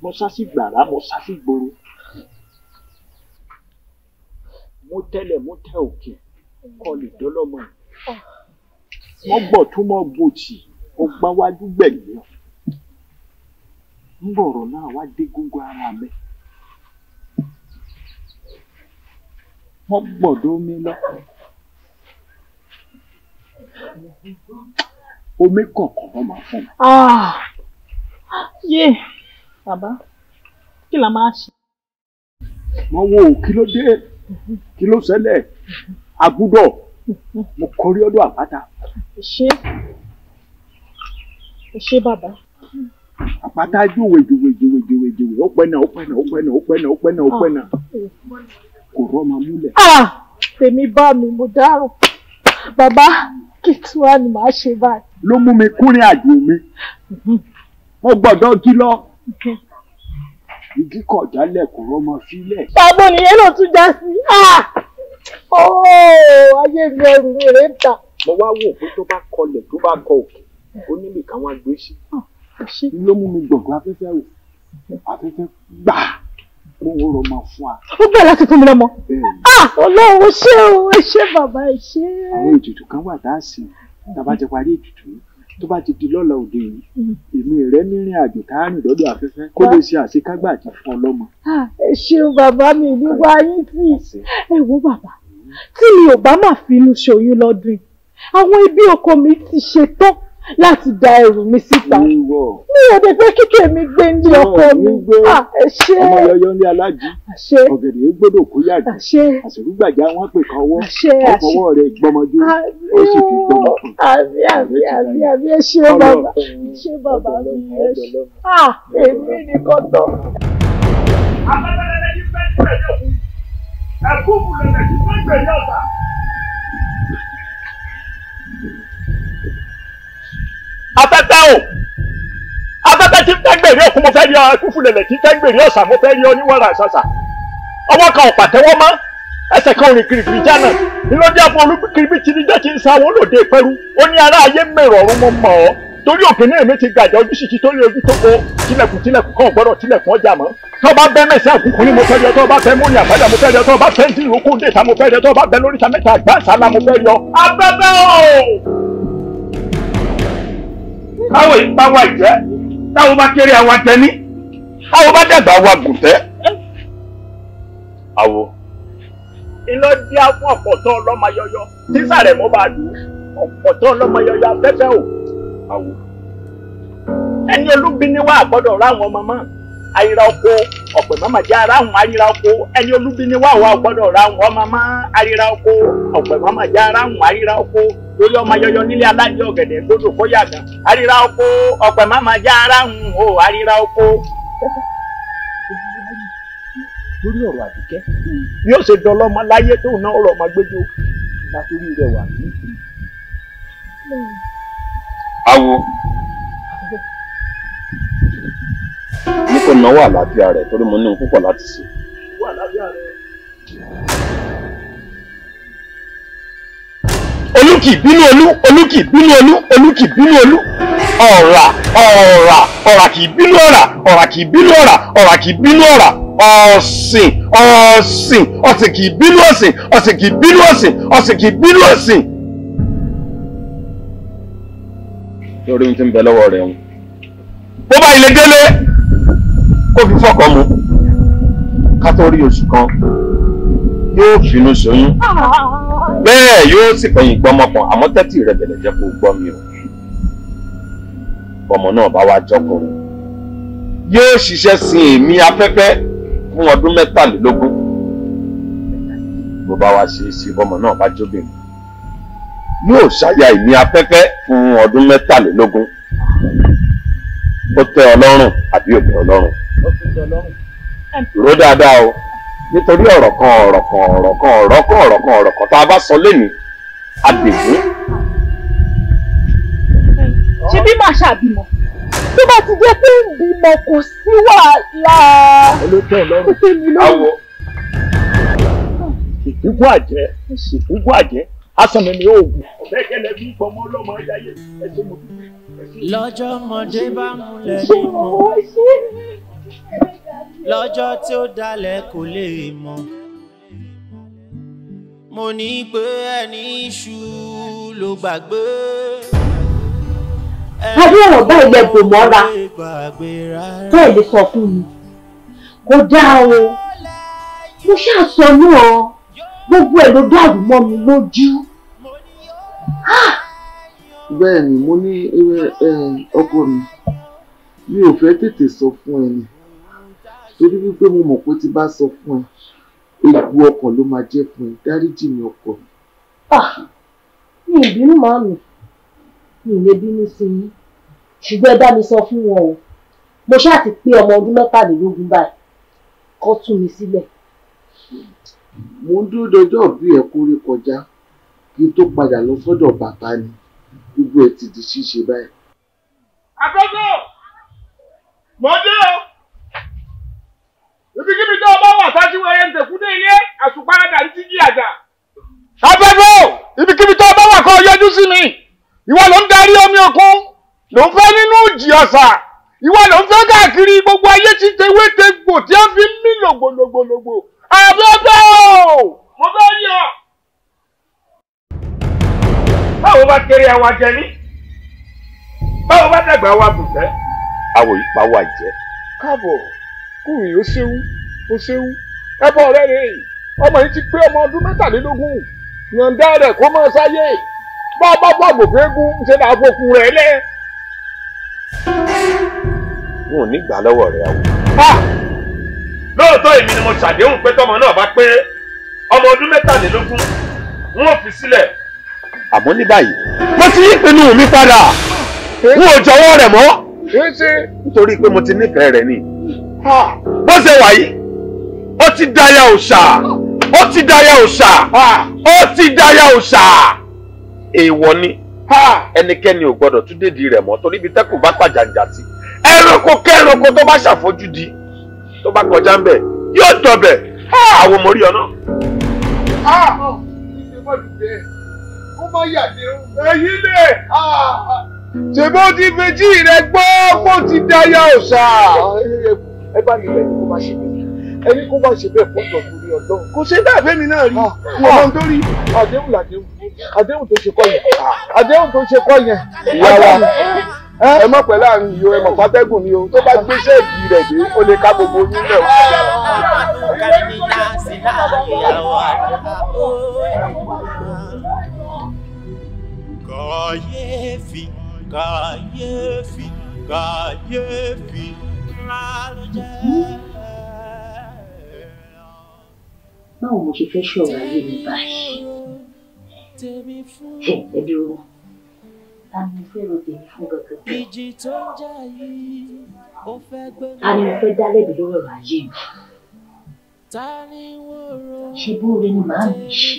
S11: Mo sá sí gbàrà, mo sá sí gbòòrò. Mo tẹ́lẹ̀, mo tẹ òkè kọ́ lè dọ́lọ́mọ. Mo gbọ̀ tún mọ́ gbòtì, ó gbá wájú gbẹ̀yìn. Ń bọ̀rọ̀ náà wá dé góńgó ara mi. Mo gbọ̀dọ̀ mi lọ. Omi kọ̀ọ̀kan ló máa fún mi.
S17: Yé, bàbá, kí la máa ṣe?
S11: Mo wo kí ló dé, kí ló ṣẹlẹ̀, àgùdọ̀, mo kọrí ọ̀dọ̀ àpáta.
S17: Ẹ ṣé bàbá.
S11: Àpáta júwe júwe júwe júwe júwe, ó pẹ́ náà, ó pẹ́ náà, ó pẹ́ náà, ó pẹ́ náà, ó pẹ́ náà, ó pẹ́ náà. Kò rọ́mọ múlẹ̀.
S17: Tèmi bá mi, mo dárò. Bàbá, kí tí wàá ni màá ṣe báyìí?
S11: Ló mú mi kúnrin àjò mi. Mo gbọ́dọ̀ jí lọ. Igi kọ̀ jálẹ̀ kò rọ́mọ sílẹ̀.
S17: Bàbá nìyẹn ló tún já sí. Ayé mi ẹrù mi rè ń ta.
S11: Mo wá wò pé tó bá kọlẹ̀ tó bá kọ òkè, ó nílì káwọn gbé sí. Ló mú mi gbọ̀ngàn afẹ́fẹ́ wò. Afẹ́fẹ́ gbà kó o rọmọ fún wa.
S17: Ó gbà láti fún mi lọ́mọ. Ọlọ́run ó ṣé o, ẹ ṣé bàbá, ẹ ṣé.
S11: Àwọn ètùtù kan wà tá a sì tá a bá ti parí ètùtù yìí tó bá ti di lọ́la òde yìí, èmi rẹ nírìn àjò tá a rìn lọ́dọ̀ afẹ́fẹ́ kó lè ṣe àṣekágbà àti fún ọlọ́mọ.
S17: Ẹ ṣeun bàbá mi, níwá yín tì. Ẹ wo bàbá, tí mi ò bá mà finú ṣoyún lọ́dún yìí, àwọn ẹbí ọkọ mi ti ṣetán láti da ẹrù mi síta. Mi ò dé fẹ́ kíkẹ́ mi gbé ní ọkọ mi. Ẹ ṣé.
S11: Ọmọ yọyọ ní alájí. Ọ̀gẹ̀dẹ̀ gbọ́dọ̀ kó yàgò. Àṣírúgbàjà wọn pè kan ọwọ́. Ọfọwọ́ rẹ̀ gbọmọjú. Ó sì fi gbọmọ fún.
S17: Àmì àmì àmì àmì, ẹ ṣé bàbá. Ẹ ṣé bàbá mi, ẹ ṣé. Èmi nìkan tán.
S3: Afẹ́fẹ́lẹ́lẹ́ yìí fẹ́ gbẹ̀yẹ̀ òkun. Ẹ̀kúùkù lẹ̀lẹ̀ yìí fẹ́ gbẹ̀yẹ̀ ọ̀sà. Afẹ́fẹ́ o, afẹ́fẹ́ tí ń fẹ́ gbèrè òkun mo fẹ́ rí ọ, ẹkúfù lẹ̀lẹ̀ tí ń fẹ́ gbèrè ọ̀sà mo fẹ́ rí ọ níwọ̀nra ṣàṣà. Ọwọ́ kan ò pàtẹ́wọ́ mọ́, ẹsẹ̀ kan ò rìn kirikiri jánà. Ìlọ́dẹ àpò olúkiribí ti níjẹ́ ti ń sa àwọn olóde pẹ́rú. Ó ní ará ayé mèrò ọ̀run mo mọ̀ ọ́. Torí òkè ní èmi ti gàjà ojú sì ti torí ojú tó ko tilẹ̀kùn tilẹ̀kùn kan ò gbọ́dọ̀ tilẹ̀kùn ọjà mọ́. Tó bá bẹ́ mẹ́sẹ̀ àkúkú ni mo fẹ́ rí ọ, tó bá fẹ́ múni àbájá mo fẹ́ rí ọ, tó bá fẹ́ tí ìrókò dé ta mo fẹ́ rí ọ, tó bá bẹ lóríta mẹ́ta àgbà sálá mo fẹ́ rí ọ. Afẹ́fẹ́ o!
S18: Káwọ̀ ìpá wa ìjẹ́, táwọn bá kéré àwa tẹní, táwọn bá dàgbà wa gùntẹ́. Àwo.
S3: Iná díá fún ọ̀pọ̀tọ́ ọlọ́mọ yọyọ, tísà rẹ̀ mo bá dùn, ọ̀pọ̀tọ́ ọlọ́mọ yọyọ afẹ́fẹ́ o.
S18: Àwo.
S3: Ẹni olúbi ni wá àgbọ́dọ̀ ráwọn ọmọ mọ́, àyíra oko, ọ̀pẹ̀ mọ́mọ́ jẹ́ aráhùn àyíra oko, ẹni olúbi ni wá wà àgbọ́dọ̀ ráwọn ọmọ mọ́, àyíra oko, ọ̀pẹ̀ mọ́mọ́ jẹ́ aráhùn àyíra oko. Lórí ọmọ yọyọ nílé alájẹ ọ̀gẹ̀dẹ̀ gbọ́dọ̀ kó yàgàn. Àríra oko, ọ̀pẹ̀ máma já ara ń o, àríra oko.
S11: Lórí ọ̀rọ̀ Àbíkẹ́, bí ó ṣe dọlọ́mọ láyé tóun náà ọ̀rọ̀ ọmọ gbẹ́jọ́ látòrí rẹ̀ wà ní.
S18: Awo. Ní kò náwó àlàáfíà rẹ̀ torí mo ní ohun púpọ̀ láti ṣe.
S3: Wà àlàáfíà rẹ̀.
S18: Olúkì bínú olú, olúkì bínú olú, olúkì bínú olú. Ọ̀rà ọ̀rà ọ̀rà kì í bínú ọ̀rà, ọ̀rà kì í bínú ọ̀rà, ọ̀rà kì í bínú ọ̀rà. Ọ̀sìn ọ̀sìn ọ̀sìn kì í bínú ọ̀sìn, ọ̀sìn kì í bínú ọ̀sìn, ọ̀sìn kì í bínú ọ̀sìn. Lórí ohun tí ń bẹ lọ́wọ́ rẹ̀ ń. Bó bá ilé délé, kó fi fọ́kàn mu. Ká tó rí oṣù kan, yóò finú ṣoyún. Bẹ́ẹ̀ yóò sì fẹ̀yìn gbọ́mọpọ̀, àmọ́ tẹ́tì rẹ̀ bẹ̀rẹ̀ jẹ́ kó gbọ́ mi o. Bọ́mọ náà bá wá jọkùnrin, yóò ṣiṣẹ́ sin èmi afẹ́fẹ́ fún ọdún 23. Bó bá wá ṣe é ṣe bọ́mọ náà bá jóbìnrin, yóò ṣàyà èmi afẹ́fẹ́ fún ọdún 23. Ó tẹ́ ọ lọ́rùn àbí ò tẹ́ ọ lọ́rùn? Rò dáadáa o. Nítorí ọ̀rọ̀ kan ọ̀rọ̀ kan ọ̀rọ̀ kan ọ̀rọ̀ kan ọ̀rọ̀ kan ọ̀rọ̀ kan tá a bá sọ lénìí, a dègún.
S17: Ṣé bí màá ṣàbímọ? Tó bá ti jẹ́ pé ń bímọ kò sí wàhálà.
S11: Olóòtú ọlọ́run.
S18: Awo.
S3: Ìkúkú àjẹ́, ìkúkú àjẹ́, aṣọ mi ni oògùn. Ọ̀bẹ kẹlẹ̀ bí gbọmọ ọlọ́mọ ayáyé, ẹ ṣé mo dúpẹ́.
S7: Lọ́jọ́ ọmọdé bá múlẹ̀ ní mọ́. Lọ́jọ́ tí ó dalẹ̀ kò lè mọ̀. Mo ní pé ẹni iṣu ló gbàgbé.
S12: Adé ọ̀rọ̀ bá ilẹ̀ bò mọ́ra tó ẹ̀ lè sọ fún mi. Kò dáa o. Mo ṣáà sọ náà, gbogbo ẹ̀ ló dàrú mọ́ mi lójú.
S11: Bẹ́ẹ̀ ni mo ní ọkọ mi, mi ò fẹ́ tètè sọ fún ẹ ni, torí wípé mo mọ̀ pé tí bá sọ fún ẹ, egbò ọkàn ló máa jẹ́ fún ẹ. Dáríjì mi ọkọ mi.
S12: Mi ì bínú màámi, mi ì lè bínú sí yín, ṣùgbọ́n ẹ bá mi sọ fún wọn o. Mo ṣáà ti pé ọmọ ọdún 23 báyìí, kó tú mi sílẹ̀.
S11: Mo ń dúró dọjọ́ bí ẹ kórè kọjá kí n tó padà lọ sọ́dọ̀ bàbá ni, gbogbo ẹ̀ ti di ṣíṣe báyìí.
S13: Àkókò mo dé o, ibikíbi tó o bá wà sáájú ẹyẹ ń tẹ̀kú dé ilé àsùnparadà ní tíjí àjà. Afẹ́fẹ́ o, ibikíbi tó o bá wà kó o yọjú sí mi. Ìwọ ló ń darí omi òkun, ló ń fẹ́ nínú ìjì ọ̀sà, ìwọ ló ń fẹ́ káàkiri gbogbo ayé tí tewé tegbò tí ó fi ń mí lògbòlògbòlògbò. Afẹ́fẹ́ o, mo fẹ́ rí ọ. Báwo bá kéré àwa jẹ ní? Báwo bá dàgbà àwa bùfẹ́?
S18: Àwọ̀ yìí pa wà jẹ́.
S13: Káàbọ̀, kùnrin ó ṣeun, ó ṣeun. Ẹbọ rẹ̀ rèé, ọmọ yìí ti pé ọmọ ọdún 23. Yọ̀ǹda rẹ̀ kó máa sáyé. Bá a bá gbàgbọ́ fẹ́gùn, ṣe là á fokùn rẹ̀ lẹ̀.
S18: N ò ní gbà lọ́wọ́ rẹ̀ àwọ̀.
S13: Lóòótọ́ èmi ni mo ṣàdéhùn pé tọmọ náà bá pé ọmọ ọdún 23, n ó fi sílẹ̀.
S18: Àmọ́ ní báyìí, mo ti yí ìpinnu mi padà. N ò jọ̀wọ́ rẹ̀ mọ́. Nítorí pé mo ti nífẹ̀ẹ́ rẹ̀ ni. Bó ṣe wà yìí, ó ti dáyà òòṣà, ó ti dáyà òòṣà, ó ti dáyà òòṣà. Èèwọ̀ ni, ẹnikẹ́ni ò gbọ́dọ̀ tún dédìí rẹ̀ mọ́ torí ibi tẹ́kùn bá pàjàǹjà sí. Ẹranko kẹ́ranko tó bá ṣàfojúdi tó bá kọjá ń bẹ̀ yóò dọ̀bẹ̀. Àwọn ọmọ orí ọ̀nà.
S11: Èyí lè ṣe bó ti fetí rẹ gbọ́ bó ti dáyà òòṣà. Ẹ bá mi bẹ̀ ní kó má ṣe bẹ́ẹ̀, ẹni kó má ṣe bẹ́ẹ̀ fọ́jọ́ torí Ọlọ́run.
S13: Kò ṣe bẹ́ẹ̀ fẹ́mi náà rí, mo mọ ohun tó rí.
S11: Àdéhùn làdéhùn, àdéhùn tó ṣe kọ́ yẹn, àdéhùn tó ṣe kọ́ yẹn.
S13: Ìyá wa, ẹ mọ̀ pẹ̀lú àrùn yìí o, ẹ mọ̀ pátẹ́gùn ni o, tó bá gbé ṣẹ́ẹ̀kì rẹ̀ dé, ó lè ká gbogbo yín lẹ̀ o.
S7: Kàyéfì, kàyéfì, kàyéfì ńlá ló jẹ́.
S8: Báwo mo ṣe fẹ́ ṣọ̀rọ̀ ayé mi báyìí? Ẹ dúró, ta ni mo fẹ́ ro tèmi fún gangan? Ta ni mo fẹ́ dá lẹ́bi lórí ọ̀rọ̀ ayé mi? Ṣé bóore ni màá mi ṣe?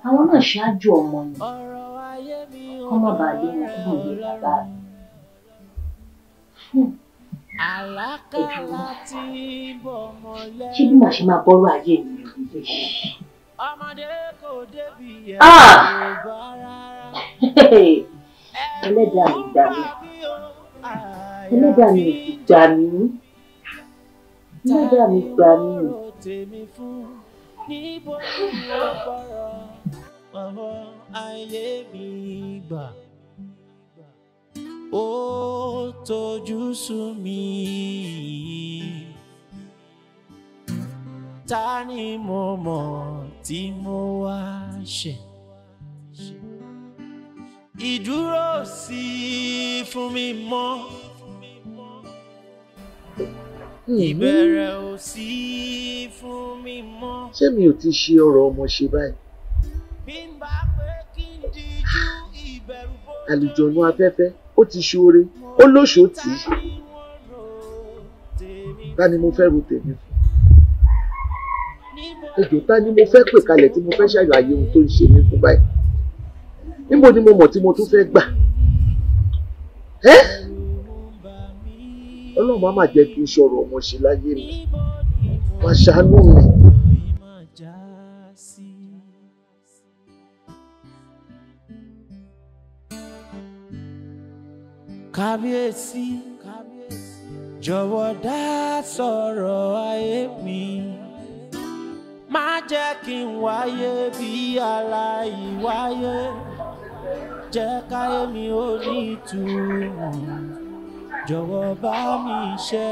S8: Àwọn náà ṣáájú ọmọ ni, kọ́ má bàa lé wọn kúrò ní bàbá mi. Ẹ dúró, ṣé bí màá ṣe máa bọ́rọ̀ ayé mi rèé? Ẹlẹ́dàá mi gbà mí, ẹlẹ́dàá mi ò sì gbà mí, ẹlẹ́dàá mi gbà mí.
S7: Ó tojú sú mi, ta ni mo mọ̀ tí mo wá ṣe? Ìdúró sí fún mi mọ́, ìbẹ̀rẹ̀ ò sí fún mi mọ́.
S11: Ṣé mi ò ti ṣe ọ̀rọ̀ ọmọ ṣe báyìí? Àlùjọ̀nú afẹ́fẹ́ ó ti ṣoore, ó lóṣòó tì í. Ta ni mo fẹ́ ro tèmi fún? Ejò, ta ni mo fẹ́ pè kalẹ̀ tí mo fẹ́ ṣàlàyé ohun tó ń ṣe mí fún báyìí? Níbo ni mo mọ̀ tí mo tún fẹ́ gbà? Ẹ́! Ọlọ́run má má jẹ́ kí n ṣọ̀rọ̀ ọmọ ṣe láyé mi. Má ṣàánú mi.
S7: Kábíyèsí, Jọ̀wọ́ dá sọ̀rọ̀ ayé mi. Má jẹ́ kí n wáyé bí aláìwáyé. Jẹ́ káyé mi ó ní ìtumọ̀. Jọ̀wọ́ bá mi ṣe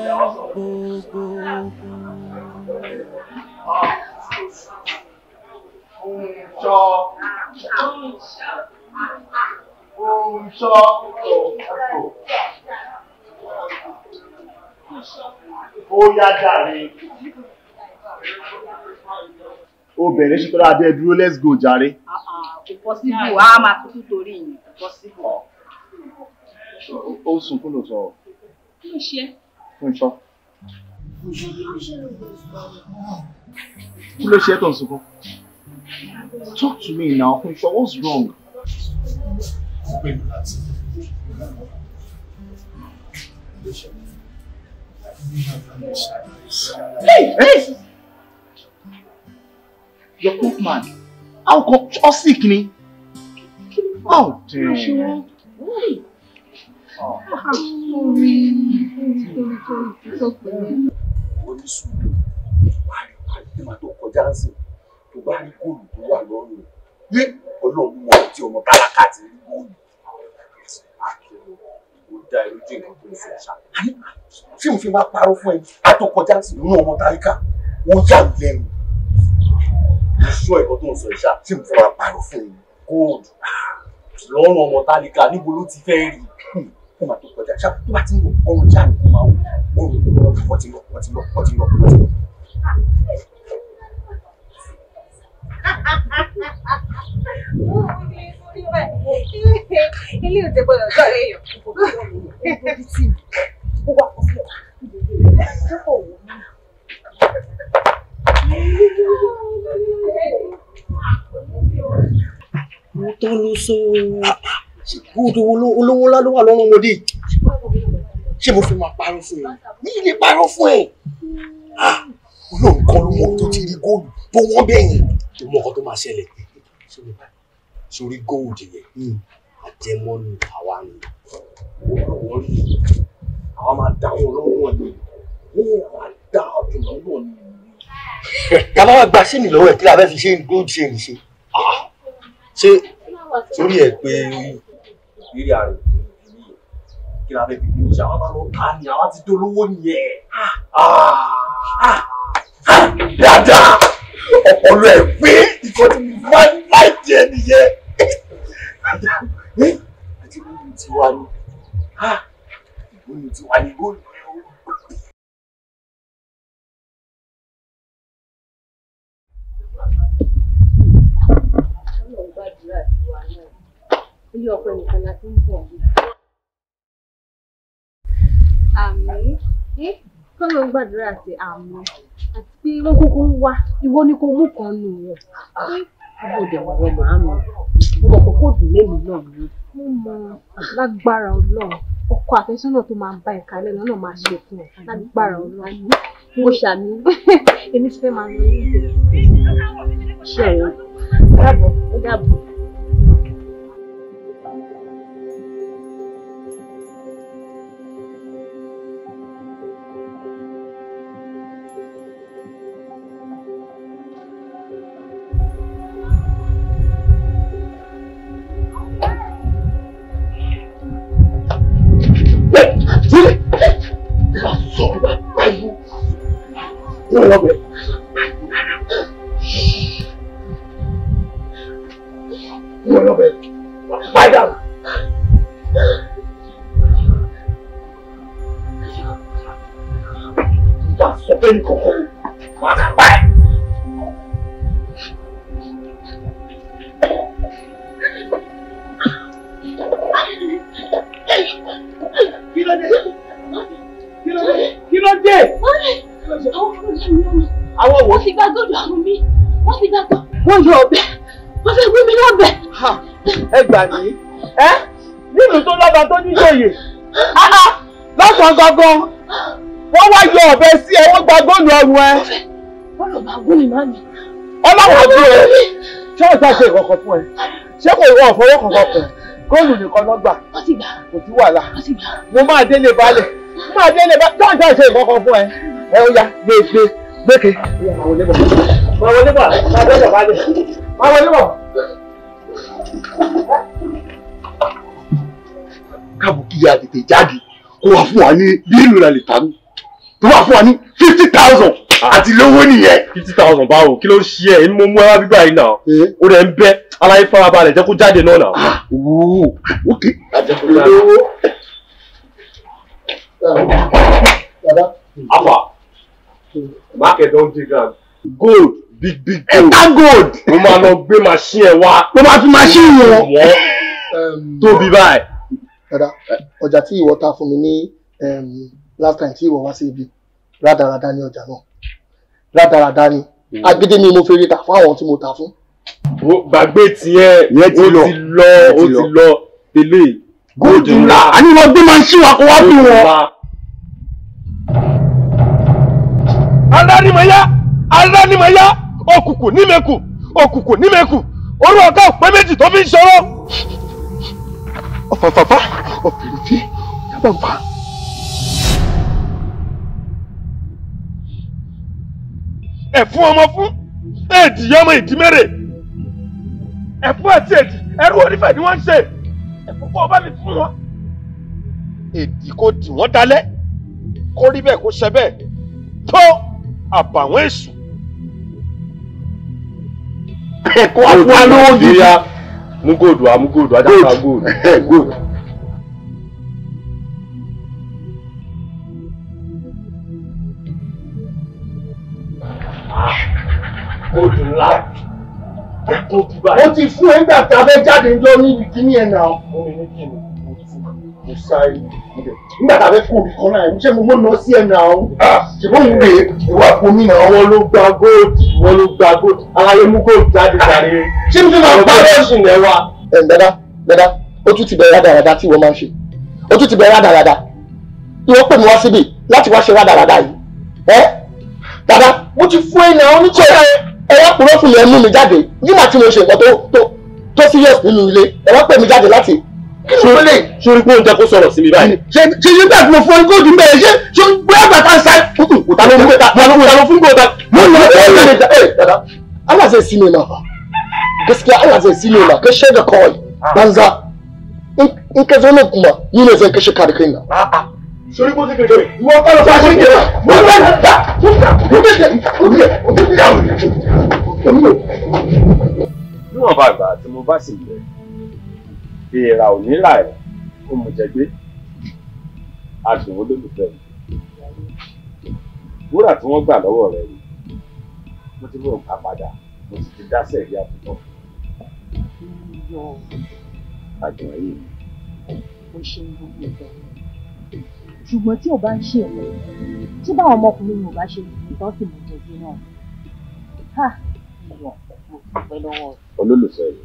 S7: gbogbo ogun.
S11: Fúnṣọ́. Ó yá jàre.
S13: Obìnrin ṣe tọ́lá adé dúró, let's go jàre.
S19: Kò possible, a máa tuntun torí yìí, kò possible.
S13: Ó sunkún ló sọ.
S19: Kí ló ṣe?
S13: Fúnṣọ́. Kí ló ṣe tó ń sunkún? Talk to me now, Fúnṣọ́, what's wrong? Hey, hey! You're cook man. How come? You're sick, ni? Oh, damn. Oh.
S17: Sorry.
S9: Onísùúrù, wà á tó kọjá ń sìn, tó bá rí góòlù tó wà lọ́rùn yé Ọlọ́run mọ tí ọmọ tálákà ti rí góòlù. Ó dá ẹ lójú nǹkan tó ń sọ ṣá. Tí mo fi máa parọ́ fún ẹ, á tó kọjá ń sìn nínú ọmọ tálákà, ó yà mí lẹ́nu. Mo sọ ẹ̀kọ́ tó ń sọ ṣá, tí mo fi máa parọ́ fún ẹ, góòlù lọ́rùn ọmọ tálákà níbo ló ti fẹ́ rí? Kó máa tó kọjá ṣá, tó bá ti ń wọ ọrùn ṣáà ní kó máa wọ ọrùn wọ́n ti lọ, wọ́n ti lọ, wọ́n ti lọ, wọ́n ti lọ.
S15: Ilé ò tẹ gbọ́dọ̀ dọ̀rẹ́ èèyàn.
S20: Mo tọ́ ló sọ góòdù olówó ńlá ló wà lọ́rùn ọmọdé. Ṣé mo fi máa parọ́ fún ẹ? Mi ì lè parọ́ fún ẹ. Olóhùn kan ló mọ tó ti rí góòlù tó wọ́n bẹ́ẹ̀ yẹn. Tó mọ ọkọ tó máa ṣẹlẹ̀. Sórí góòlù yẹn, àjẹmọ́nù àwa ni. Wọ́n rí àwa máa dá wọn lọ́wọ́ ni. Wọ́n máa dá ọdún lọ́wọ́ ni.
S9: Tàbá wá gba ṣé mi lọ́wọ́ ẹ̀ kí la fẹ́ fi ṣe góòlù ṣe ní ṣe.
S20: Ṣé sórí ẹ̀ pé rírí ààrẹ kí la fẹ́ fi góòlù ṣe? Àwa máa lọ ta ni, àwa ti dolówó nìyẹn.
S9: Dáadáa, ọpọlọ ẹ̀ pé ìkọ́ tí mo máa ń láì jẹ nìyẹn. Àti góòlù tiwa ni, góòlù tiwa ni góòlù.
S8: Ọlọ́run gbàdúrà tiwa náà. Ilé ọkọ nìkan la ti ń bọ̀.
S15: Àmín. Kọ́lọ́run gbàdúrà sí àmín. Àti pé wọ́n kúkú ń wá, ìwọ ni kò mú kan nù wọ́n.
S8: Àbòdè ọ̀rọ̀ màámi, mo mọ̀ pé kò dùn lémi náà ni.
S15: Mo mọ lágbára Ọlọ́run, ọkọ àfẹ́sọ́nà tó máa ń bá ẹ̀ka lẹ́nu náà máa ṣe fún ẹ lágbára Ọlọ́run.
S8: Mo ṣàmì.
S15: Èmi ti fẹ́ máa lọ ilé.
S8: Ṣé ọ̀rẹ́ dàbọ̀ ó dàbọ̀.
S17: Wọ́n yọ ọ̀bẹ, wọ́n fẹ́ gbé mi lọ́bẹ.
S11: Ẹ gbà mí, ẹ́ nílùú tó lọ́ba tó níjòyè, lọ́sàn-án gangan, wọ́n wá yọ ọ̀bẹ sí ẹ, wọ́n gba góòlù ọrùn ẹ.
S17: Wọ́n lọ máa gún mi má mi.
S11: Ọlọ́wọ́ àbú ẹ, ṣé ọ̀sán ṣe ìkọ̀kọ̀ fún ẹ? Ṣé kò wọ ọ̀fọwọ́ kankan kàn? Góòlù nìkan ló gbà. Kò sí wàhálà. Mo máa délé balẹ̀. Máa délé bá dáńtà ṣe ìkọ̀kọ̀ fún ẹ. Ẹ ó yá gbé gbé gbéke. Máa wọlé bọ̀. Máa wọlé bọ̀. Máa délé bá dé. Máa wọlé bọ̀.
S13: Kábùkì ya tètè jáde kó wá fún wa ní bí ìlú la lè ta ní tó wá fún wa ní 50,000 àti lówó nìyẹn.
S21: 50,000 báwo kí ló ń ṣe ẹ èmi mo mú ẹ wá bíbá yìí náà ó rẹ̀ ń bẹ́ aláyé farabalẹ̀ jẹ́ kó jáde náà náà.
S13: Ok.
S21: Afa market don dey ground gold big big gold.
S13: Ẹ̀ka gold.
S21: Mo máa lọ gbé machine ẹ wá.
S13: Mo máa fi machine wọn.
S21: Tóbi báyìí.
S20: Dada, ọjà tí ìwọ ta fún mi ní last time tí ìwọ wá sí ibi rádaràda ni ọjà náà rádaràda ni agídí ni mo fi rí ta fún àwọn tí mo ta fún.
S21: Gbàgbé tiẹ̀ ó ti lọ ó ti lọ tẹ́lẹ̀
S13: gold ńlá àní wọn gbé machine wa kó wá fún wọn.
S21: Aránimọ̀yá aránimọ̀yá òkùnkùn nímẹ̀kù òkùnkùn nímẹ̀kù orú ọ̀gá òpé méjì tó fi ń ṣòro.
S13: Ọ̀fàfàfà ọ̀fìrìfì yàbàbà.
S21: Ẹ̀fún ọmọ fún èdì ọmọ ìdí mẹ́rẹ̀ ẹ̀fún àti èdì ẹrú onífẹ̀ ni wọ́n ń ṣe ẹ̀fún kó o bá mi fún wọn. Èdì kò dì wọ́n dalẹ̀ kó rí bẹ́ẹ̀ kó ṣe bẹ́ẹ̀ tó àbàwọ́n èṣù.
S13: Kó wá fún wa lówó gidi.
S21: Mú góòdù wá mú góòdù ajá ká góòdù.
S13: Góòdù.
S21: Góòdù ńlá.
S13: Ó ti fún ẹ nígbà tí a fẹ́ jáde ń lọ níbi kíní ẹ̀ náà.
S21: Mo ní kí ni mo sáré
S13: Nígbà tá a fẹ́ fún òbí kan náà, ṣé mo mọ̀ lọ sí ẹ̀ náà? Ṣé bóun rè é ìwà fún mi náà?
S21: Wọ́n ló gba góòdù, wọ́n ló gba góòdù. Aláyé mú góòdù jáde jáde.
S13: Ṣé mi fi máa bá ẹ
S21: sùn ẹ wá?
S20: Ẹ̀ dada dada ó tún ti bẹ̀rẹ̀ rádaràda tí wọ́n máa ń ṣe ó tún ti bẹ̀rẹ̀ rádaràda ìwọ pè mí wá síbí láti wá ṣe rádaràda yìí ẹ dada mo ti fún ẹ náà oníṣẹ́ ẹ wá purọ́ fún mi ẹ mú mi jáde nígbà tí mo ṣe nǹkan tó serious nínú ilé ẹ wá pè mí jáde láti
S21: Sórí pé oúnjẹ kó sọ̀rọ̀ sí mi báyìí.
S13: Ṣé ṣé nígbà tí mo fún ẹ góòdù ń bẹ̀rẹ̀ ṣé ṣé bóyá bàtà ń sáré kùtù
S21: ta ló mú ta ló fún góòdù.
S13: Mo lọ ẹ
S20: ẹ dada Allah zai sine ma fa gaskiya Allah zai sine ma ka shaida kawai banza in ka zo nan kuma ni ne zan kashe ka da kaina.
S21: A'a sórí bó ti kékeré
S13: ìwọ kọ́ ló fà ṣe kékeré mo fẹ́ ta
S18: Níwọ̀nba àgbà tí mo bá sì yẹ èèrà ò ní rà ẹ́ ó mú jẹ gbé adùn olólùfẹ́ mi wúrà tí wọ́n gbà lọ́wọ́ rẹ̀ yìí mo ti bọ̀ gbà padà mo sì ti dá sẹ̀rí àtúntò adùn ayé mi.
S8: O ṣeun gbogbo ìgbà ṣùgbọ́n tí ò bá ń ṣe ẹ̀rọ tí báwọn ọmọkùnrin yóò bá ṣe ìtọ́ sì mú jẹ gbé náà ha ìwọ mo dúpẹ́ lọ́wọ́ rẹ.
S18: Olólùfẹ́ mi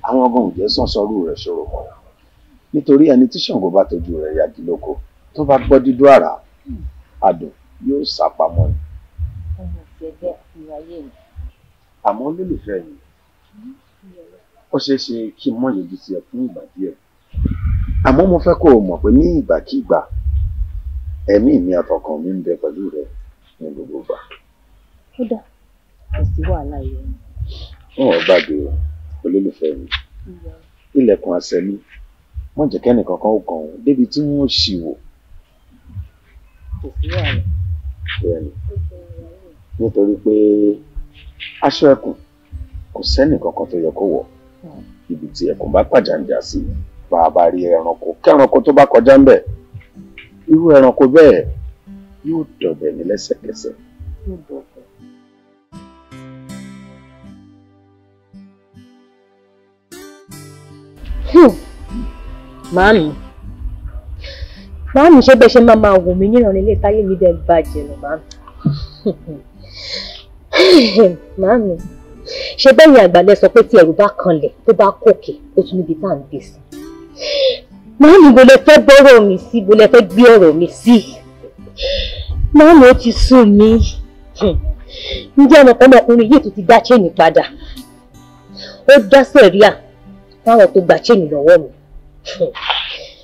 S18: àwọn ọgbọ́n ò jẹ́ sànsọ́rù rẹ̀ ṣòro mọ́ nítorí ẹni tí Ṣàngó bá tọ́jú rẹ̀ yagi lóko tó bá gbọ́ dídú àrá adùn yóò sá pamọ́ ni.
S8: Ọmọ ìfẹ́ bẹ́ẹ̀ ní ayé mi.
S18: Àmọ́ olólùfẹ́ mi ó ṣeé ṣe kí n mọ̀ yọjú sí ẹ fún ìgbà díẹ̀ àmọ́ mo fẹ́ kó o mọ̀ pé ní ìgbàkigbà ẹ̀mí mi àtọkàn mi ń bẹ pẹ̀lú rẹ ní gbogbo ìgbà.
S8: Kódà kò sí wàhálà yẹn.
S18: Wọn ò gbàgbé olólùfẹ́ mi ilẹ̀kùn àṣẹ mi wọ́n jẹ́ kẹ́nìkankan ó kàn ọ́n débi tí wọ́n ṣì wò.
S8: Kò sí wàhálà.
S18: Bẹ́ẹ̀ni nítorí pé aṣọ ẹkùn kò sẹ́nìkankan tó yẹ kó wọ̀ ibi tí ẹkùn bá pàjáǹjà sí bá a bá rí ẹranko kẹ́ranko tó bá kọjá ń bẹ̀ irú ẹranko bẹ́ẹ̀ yóò dọ̀bẹ̀ ní lẹ́sẹ̀kẹsẹ̀.
S8: Yóò dọ̀bẹ̀. Màámi, màámi ṣé bẹ́ẹ̀ ṣe máa máa wò mí níran ilé táyé mi dẹ̀ bàjẹ́ lọ màámi. Màámi, ṣé bẹ́ẹ̀ ni àgbàlẹ̀ sọ pé tí ẹ̀rù bá kanlẹ̀ tó bá kòkè ó tún níbi tá à ń gbé sí. Màámi bo lẹ fẹ́ bọ́rọ̀ mi sí bo lẹ fẹ́ gbé ọ̀rọ̀ mi sí. Màámi ó ti sú mi. Ǹjẹ́ ọmọkùnrin yìí tún ti dá chain padà? Ó dá sẹ̀ríà fáwọn tó gba chain lọ́wọ́ mi.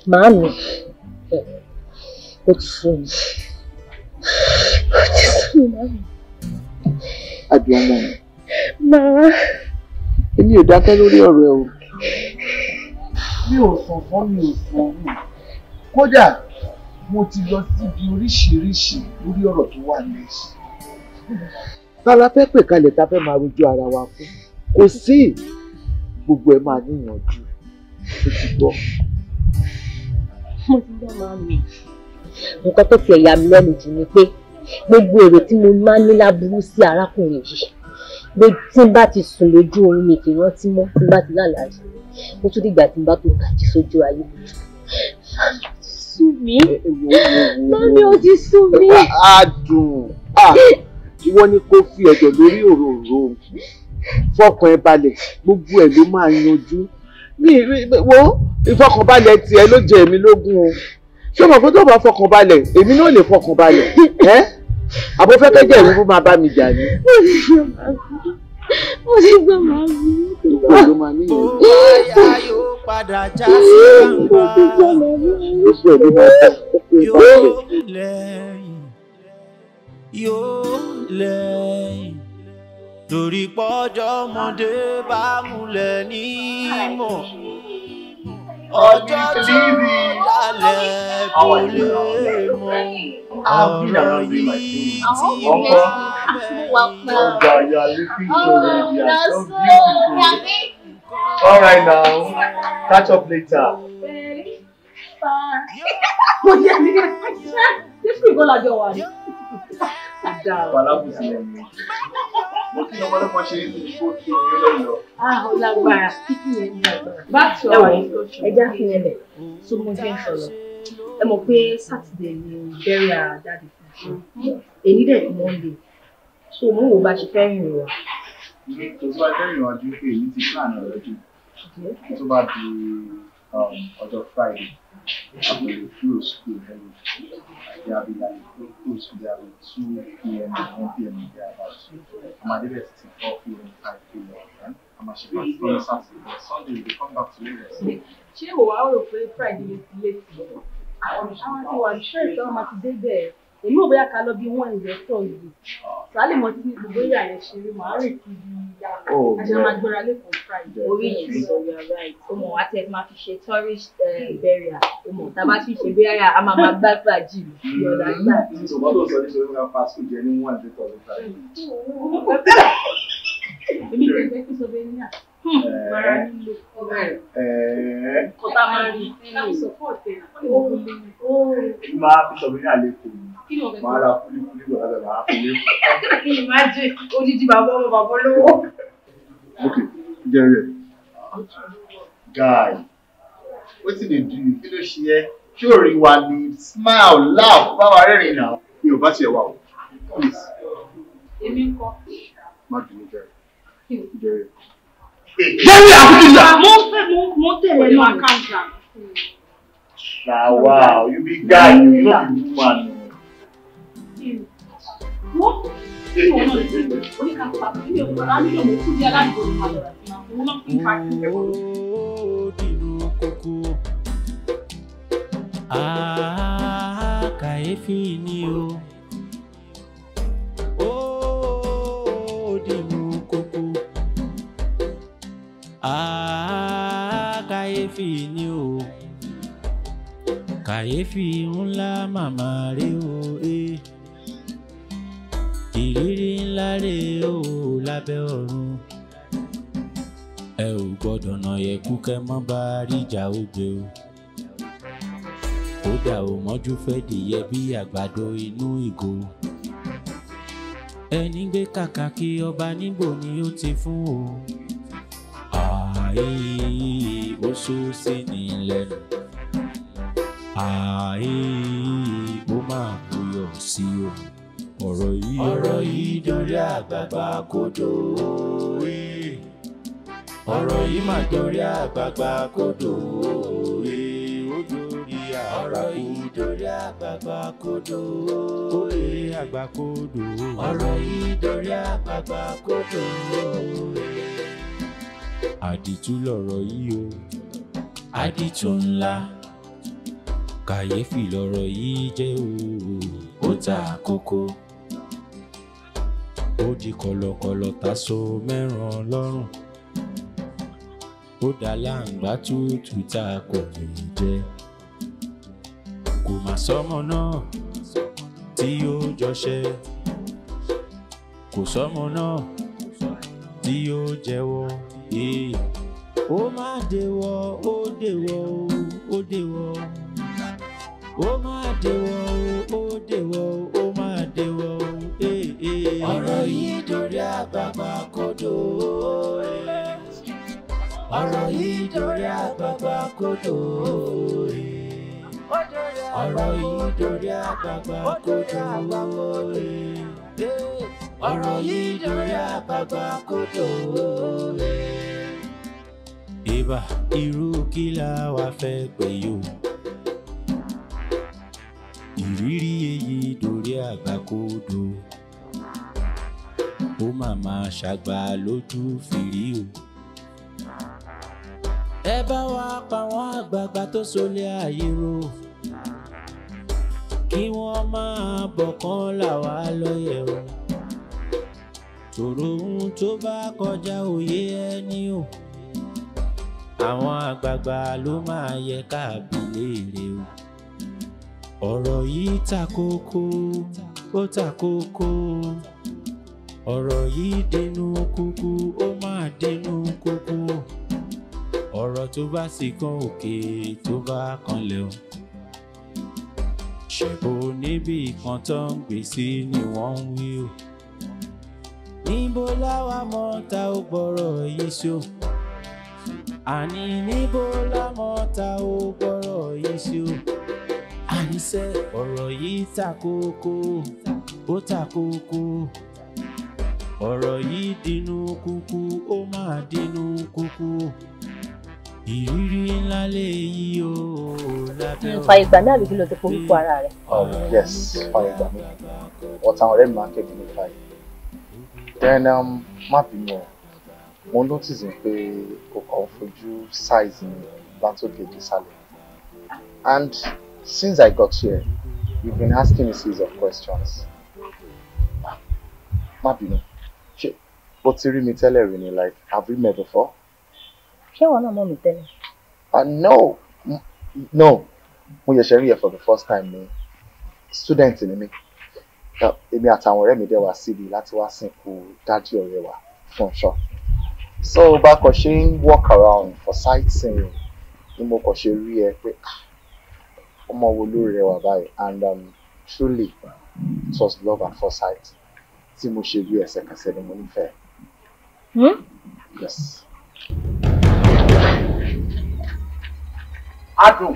S8: Màámi, Ó ti sú mi. Ó ti sú mi, màmí.
S11: Adùn ọmọ mi.
S8: Màá.
S11: Èmi ò dákẹ́ lórí ọ̀rọ̀ ẹ o. Mi ò sùn fún mi ò sùn òru. Kódà mo ti lọ síbi oríṣiríṣi lórí ọ̀rọ̀ tó wà lẹ́yìn. Ta la fẹ́ pè kalẹ̀ ta fẹ́ máa rojú ara wa fún? Kò sí, gbogbo ẹ̀ máa níyànjú. Ó ti gbọ́.
S8: Mo ti gbọ́, màmí. Nǹkan tó fi ẹ̀yà mi lẹ́nu jù ni pé gbogbo èrò tí mo máa ń ní láburú sí arákùnrin yìí, tí n bá ti sùn lójú oorun mi kì í rántí mọ́, tí n bá ti lálàá rí, ó tún dìgbà tí n bá tó tají sójú ayé. Sú mi. Màmí, ó ti sú mi.
S11: Adùn, ìwọ ni kò fi ẹ̀dọ̀ lórí òróró. Fọkàn ẹ balẹ̀, gbogbo ẹ̀ ló máa yanjú. Wo ìfọkànbalẹ̀ tiẹ̀ ló jẹ èmi lógún o. Ṣé o mọ̀ pé tó bá fọkànbalẹ̀, èmi náà lè fọkànbalẹ̀? Àbọ̀fẹ́kẹ́jẹ́ mi fún máa bá mi jà ní.
S8: Mo ti gbọ́, màmí.
S11: Gbogbo ẹ̀ ló máa níyànjú.
S16: Bóyá yóò padà já sí gbangba.
S11: Gbogbo ẹ̀ ló máa dá.
S16: Yóò lẹ́yìn, yóò lẹ́yìn. Torí pọ́jọ́ ọmọdé bá múlẹ̀ nímọ̀. Ọjọ́ tí ó dalẹ̀ kò lè mọ̀. Ọ̀rọ̀ yìí ti wá
S1: bẹ́ẹ̀. All right now, catch up later.
S8: Ẹja fi yẹn lẹ̀ tó mo ṣe ń sọ̀rọ̀. Ẹ mọ̀ pé Saturday ni burial jáde fún. Èyí dẹ̀ ni Monday. So mo wò bá ṣe fẹ́ rìn wá.
S1: Tó bá fẹ́ rìn wájú pé èyí ti plan already. Tó bá di ọjọ́ Friday, I'm going to close school early. There will be like close school, there will be 2 p.m. 1 p.m. thereabouts. I'm at the till 4 p.m. 5 p.m. I'm actually back on Saturday. Sunday we come back to Lagos.
S17: Ṣé o wá rò pé Friday lè ti late? Àwọn ti wà stress, àwọn máa ti dé bẹ́ẹ̀. Èmi ò bóyá ká lọ bí wọ́n ìwé Thursday. Sàálì mọ̀ sí gbogbo ìyá yẹn ṣeré, màá rìn kiri àṣà máa gbéra lẹ́kọ̀ọ́ Friday.
S19: Orí yẹn sọ, you are right. Ó mọ̀ wá tẹ́ máa fi ṣe tourist burial. Ó mọ̀ tá a bá ti ṣe burial, a máa máa gbá fàájì yọ̀dà gbà.
S1: Ṣùgbọ́n tó sọ ní sọ wípé fast food jẹ ní one day Thursday Friday.
S17: Èmi kò fẹ́ kí sọ bẹ́ẹ̀ ní à. Mara nílò kọ́tà máa rí láti support ẹ̀.
S1: Máa fi sọ ní àlékún. Máa ra kúlíkúlí bọ̀ lábẹ́ máa fi lé.
S5: Imagine odidi bàbá ọmọ bàbá olówó.
S1: Okay, Jerry. Guy, wetin dey do you? Kí ló ṣe ẹ́? Ṣé o rí wa ni? Smile, laugh, bá wa rẹ́rìn-ín náà. Mi ò bá tiẹ̀ wà o. Please.
S17: Èmi ń kọ́.
S1: Má bínú, Jerry. Jerry.
S17: Jerry, àbúkí. Mo tẹ̀lé náà.
S1: Na wow, you be guy, you no be woman.
S7: Ah, kàyéfì ni o. Ó dìlú kókó. Ah, kàyéfì ni o. Kàyéfì ńlá màmá rè o. Ìrírí ńlá rè o lábẹ́ ọ̀run. Ẹ ò gbọ́dọ̀ nà yẹ̀kú kẹ́ mọ́ bá ríjà oge o. Kódà ò mọ́jú fẹ́ dìyẹ bí àgbàdo inú ìgò. Ẹni gbé kàkà kí ọba nígbò ni ó ti fún o. Àì ó sọ sí ní lẹ́nu. Àì ó máa buyọ̀ sí o. Ọ̀rọ̀ yìí dorí àgbààgbà kodò. Ọ̀rọ̀ yìí mà dorí àgbààgbà kodò. Ó dorí ọ̀rọ̀ yìí dorí àgbààgbà kodò. Ó dorí àgbà kodò. Ọ̀rọ̀ yìí dorí àgbààgbà kodò. Àdìtú lọ̀rọ̀ yìí o. Àdìtú ńlá. Kàyéfì lọ̀rọ̀ yìí jẹ́ o, ó ta kókó. Ó di kọ̀lọ̀kọ̀lọ̀ tá so mẹ́ràn lọ́rùn. Ó dá láǹgbá tútù tá a kò lè jẹ. Kò má sọ́mọ náà tí yóò jọṣẹ́. Kò sọ́mọ náà tí yóò jẹ́wọ́. Ó má dèwọ̀, ó dèwọ̀, ó dèwọ̀. Ó má dèwọ̀, ó dèwọ̀, ó má dèwọ̀. Ọ̀rọ̀ yìí dorí àgbààgbà kodò. Ọ̀rọ̀ yìí dorí àgbààgbà kodò. Ọ̀rọ̀ yìí dorí àgbààgbà kodò. Ọ̀rọ̀ yìí dorí àgbààgbà kodò. Ìbà irú kí la wá fẹ́ pè yó. Ìrírí èyí dorí àgbà kodò. Ó màmá ṣàgbà lójú fìrí o. Ẹ bá wa pa àwọn àgbààgbà tó sólé ayé ro. Kí wọ́n máa bọ̀ kán là wá lóye o. Tòrò ohun tó bá kọjá òye ẹni o. Àwọn àgbààgbà ló máa yẹ ká bi léèrè o. Ọ̀rọ̀ yìí ta kókó, ó ta kókó. Ọ̀rọ̀ yìí dénú kúkú, ó máa dénú kúkú. Ọ̀rọ̀ tó bá sì kan òkè tó bá kanlẹ̀ o. Ṣèbó níbi kan tó ń gbé sí ni wọ́n ń wí o. Níbo láwa mọ̀ ta ó gbọ́rọ̀ yìí sí o. Àní níbo lámọ̀ ta ó gbọ́rọ̀ yìí sí o. Àníṣe ọ̀rọ̀ yìí ta kókó, ó ta kókó. Ọ̀rọ̀ yìí dínú kúkú, ó máa dínú kúkú. Ìrírí ńlá lèyí o lábẹ́ ọ̀run.
S8: Fàyè gbà mí àbí kí ló ti forúkọ ara rẹ̀?
S1: Yes, fàyè gbà mí. Ọ̀tá ọ̀rẹ́ mi máa ń kéde ní fàyè. Then má bínú ẹ̀, mo notice pé o kàn fojú size mi látòkè désàlẹ̀. And since I got here, you've been asking me series of questions. Má bínú, ṣé o ti rí mi tẹ́lẹ̀ rí ni, like, have we met before?
S8: Ṣé ìwọ náà mọ̀ mí tẹ́lẹ̀?
S1: No, no. Mo ṣẹ̀ṣẹ̀ rí ẹ for the first time ni. Student ni mí. Èmi àtàwọn ọ̀rẹ́ mi dẹ̀ wá síbi láti wá sìnkú dájú ọ̀rẹ́ wa Fúnṣọ́. So bá kàn ṣe ń walk around for sightseeing ni mo kàn ṣe rí ẹ pé ọmọ wo ló rẹwà báyìí, and truly it was love at first sight. Tí mo ṣe rí ẹsẹ̀kẹsẹ̀ ni mo nífẹ̀ẹ́. Yes. Adùn!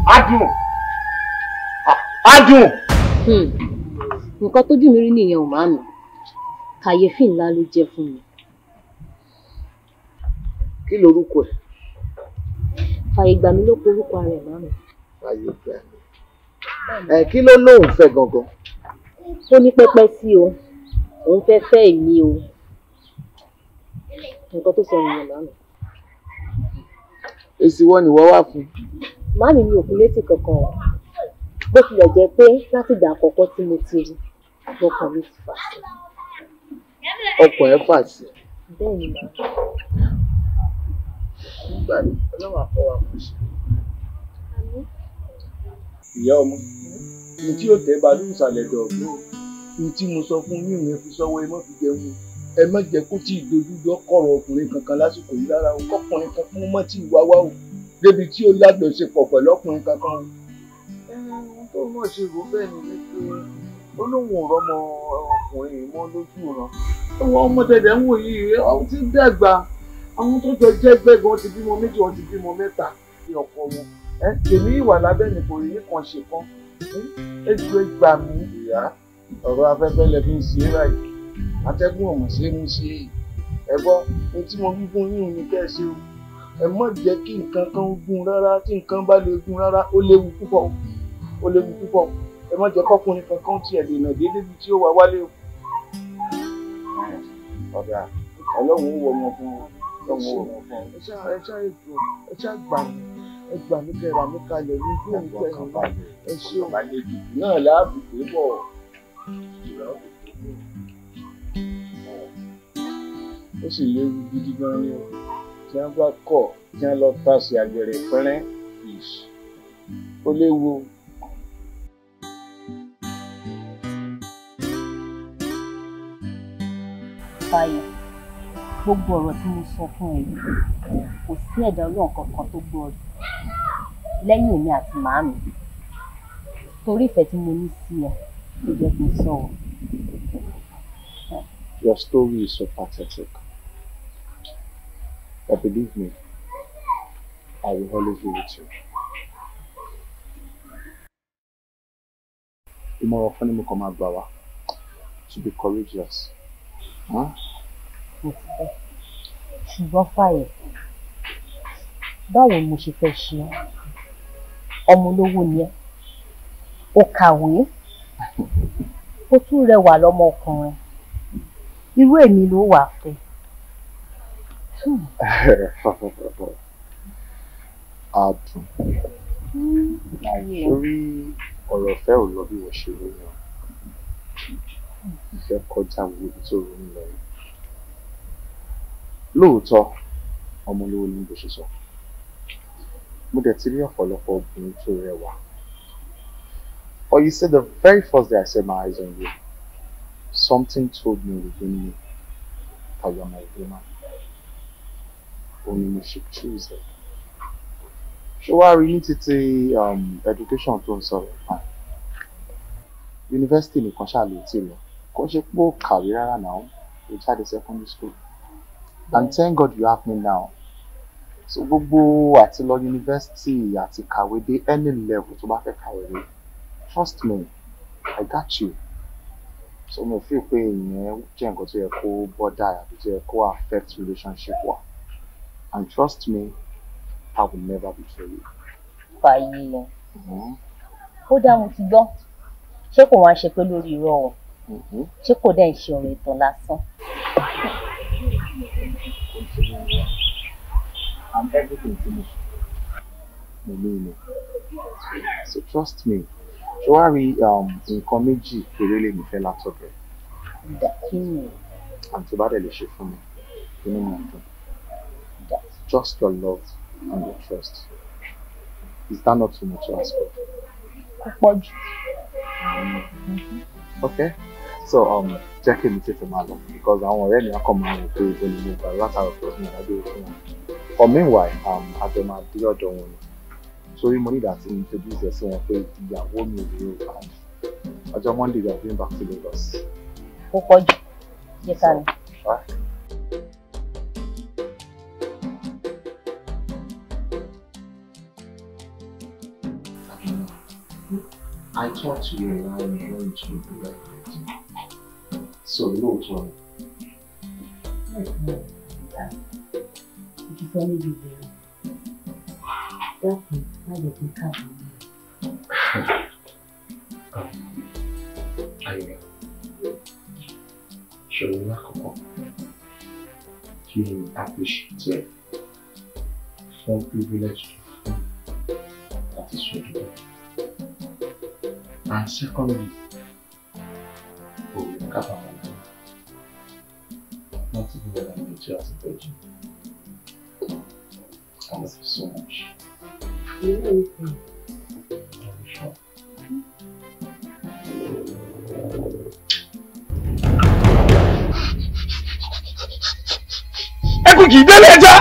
S1: Adùn! Adùn!
S8: Nǹkan tójú mi rí nìyẹn ò máa nù. Kàyéfì ńlá ló jẹ́ fún mi.
S11: Kí lorúkọ ẹ̀?
S8: Fàyè gbà mí ló porúkọ ara ẹ̀ márùn.
S11: Fàyè gbà mí. Ẹ kí ló lóun fẹ́ gangan?
S8: Ó ní pẹ́pẹ́ sí o, òun fẹ́ fẹ́ èmi o. Nǹkan tó sọ nìyẹn márùn.
S11: Èsì wo ni wọ́n wá fún?
S8: Màámi mi ò fún létí kankan o. Bó tilẹ̀ jẹ́ pé látìgbà àkọ́kọ́ tí mo ti rí, lọ́kàn mi ti fà sí.
S11: Ọkàn ẹ fà sí?
S8: Bẹ́ẹ̀ ni màá.
S11: Nígbà tí Ọlọ́run àkọ́ wa kò ṣe.
S6: Ìyá ọmọ, ní tí ó tẹ́ balú ìsàlẹ̀ dọ̀gbọ́n, ní tí mo sọ fún yín mi fi sọ́wọ́ ẹ má fi jẹun. Ẹ má jẹ́ kó tí ì dojú jọ kọ̀rọ̀ ọkùnrin kankan lásìkò yìí rárá o, kọkùnrin kankan má tí ì wá wá o, débi tí ó lájọṣepọ̀ pẹ̀lú ọkùnrin kankan o.
S11: Ohun tó mọ̀ ṣe rò bẹ́ẹ̀ ni wípé ó lóun ò rọ́mọ ọkùnrin mọ́ lójú ràn. Àwọn ọmọ tẹ̀lé ń wò yìí, ó ti dàgbà, àwọn tó jọ jẹ́ gbẹ́gan ti bímọ méjì, wọ́n ti bímọ mẹ́ta ní ọkọ wọn. Èmi ìwà lábẹ́ mi kò rí nìkan ṣe kan. Ẹ ju ẹgbàá mi.
S6: Ìyá, ọ̀rọ̀ afẹ́fẹ́ lẹ fi ń ṣe é báyìí. Atẹ́gùn ọ̀mọ̀ ṣe é mú ṣe é. Ẹ gbọ́, ohun tí mo wí fún yín ni kẹ́ ẹ ṣe o. Ẹ má jẹ́ kí nǹkan kan gún rárá, tí nǹkan bá lè gún rárá, ó léwu púpọ̀. Ó léwu púpọ̀. Ẹ má jẹ́ kọ́kùnrin kankan tiẹ̀ lè nà déédéé bí tí ó wà wálé o. Ọ̀dà, Ọlọ́run ó wọ ọmọ fún ọ. Ọlọ́run ó wọ ọmọ fún ọ.
S11: Ẹ ṣáà ètò, ẹ ṣáà gbà mí.
S6: Ẹ gbà mí kẹrà mí kalẹ̀ ní bí òun tẹ̀yìn náà. Ẹ ṣé o. Náà láàbù pé bọ̀. Ó sì léwu gidi gan ni o. Tí wọ́n bá kọ̀ tí wọ́n lọ tàsé àgẹ̀rẹ̀ pẹ́rẹ́, ó léwu o.
S8: Fáyọ̀, gbogbo ọ̀rọ̀ tí mo sọ fún ẹ yìí, kò sí ẹ̀dá Ọlọ́run kankan tó gbọ́ rí lẹ́yìn èmi àti màámi. Torí ìfẹ́ tí mo ní sí ẹ ló jẹ́ kí n sọ ọ́.
S1: Your story is so pathetic. But believe me, I will always be with you. Ìmọ̀ràn kan ni mo kàn máa gbà wá, to be courageous. Huh?
S8: Mo ti bẹ́. Ṣùgbọ́n Fáyọ̀, báwo ni mo ṣe fẹ́ ṣe ẹ́? Ọmọ olówó ni ẹ́, o kàwé, o tún rẹwà lọ́mọkùnrin. Irú èmi ló wà fẹ́.
S1: Adùn. Sórí ọ̀rọ̀ ìfẹ́ ò lọ bí wọ́n ṣe rí yan. Ìfẹ́ kọjá gbogbo ibi tó ronú lọ. Lóòótọ́, ọmọ olówó ni bó ṣe sọ. Mo dẹ̀ ti rí ọ̀pọ̀lọpọ̀ obìnrin tó rẹwà. But you see, the very first day I set my eyes on you, something told me within me that you are my woman. Òun ni mo ṣe choose ẹ. Ṣé wàá rí ní títí education tó ń sọ̀rọ̀ pa? Yunifásitì nìkan ṣáà ló ti lọ. Kò ṣe pé ó kàwé rárá náà, ó jáde secondary school. And thank God you have me now. So gbogbo àti lọ yunifásitì àti kàwé dé any level tó bá fẹ́ kàwé dé. Trust me, I got you. So mo feel pé ìyẹn jẹ́ nǹkan tó yẹ kó bother àbí tó yẹ kó affect relationship wa. And trust me, I will never betray you.
S8: Fàyè, ó dá mo ti gbọ́. Ṣé kò wá ṣe pé lórí irọ́ o? Ṣé kò dẹ̀ ń ṣe ọ̀rọ̀ ìtàn lásán?
S1: And everything finish. Mo mean it. So trust me. Ṣé wàá rí nǹkan méjì péré lèmi fẹ́ látọ̀dọ̀ ẹ̀?
S8: Kí ni?
S1: And tó bá dẹ̀ lè ṣe fún mi, inú mi á dùn. Just your love and your trust. Is that not too much to ask for?
S8: Kò pọ̀ jù.
S1: Okay. So jẹ́ kí mi tètè máa lọ because àwọn ọ̀rẹ́ mi á kàn máa rò pé ibo ni mo gbà látàrọ̀ pé mi ò dágbére fún wọn. But meanwhile, a jọ máa dé ọ̀dọ̀ wọn ni. Torí mo need àti introduce ẹ sí wọn pé ìyàwó mi rèé o, and ọjọ́ Monday we are going back to Lagos.
S8: Kò pọ̀ jù. Jẹ́ ká lọ.
S1: Alright. I thought you and I were going to be like that. So lóòótọ́ ni.
S8: Mo ti sọ níbi ìbẹ̀rẹ̀. Dákun, má jẹ́ kí n kábàámọ̀.
S1: Ayọ̀, ṣòro lákọ̀ọ́kọ́ kí n appreciate ẹ fún privilege tó fún láti ṣojú rẹ̀. And secondly, òun kábàámọ̀ náà. Not even when I met you as a virgin. I love you so much.
S8: You know anything?
S1: I'm sure.
S21: Ẹkùn kì í délé ẹja,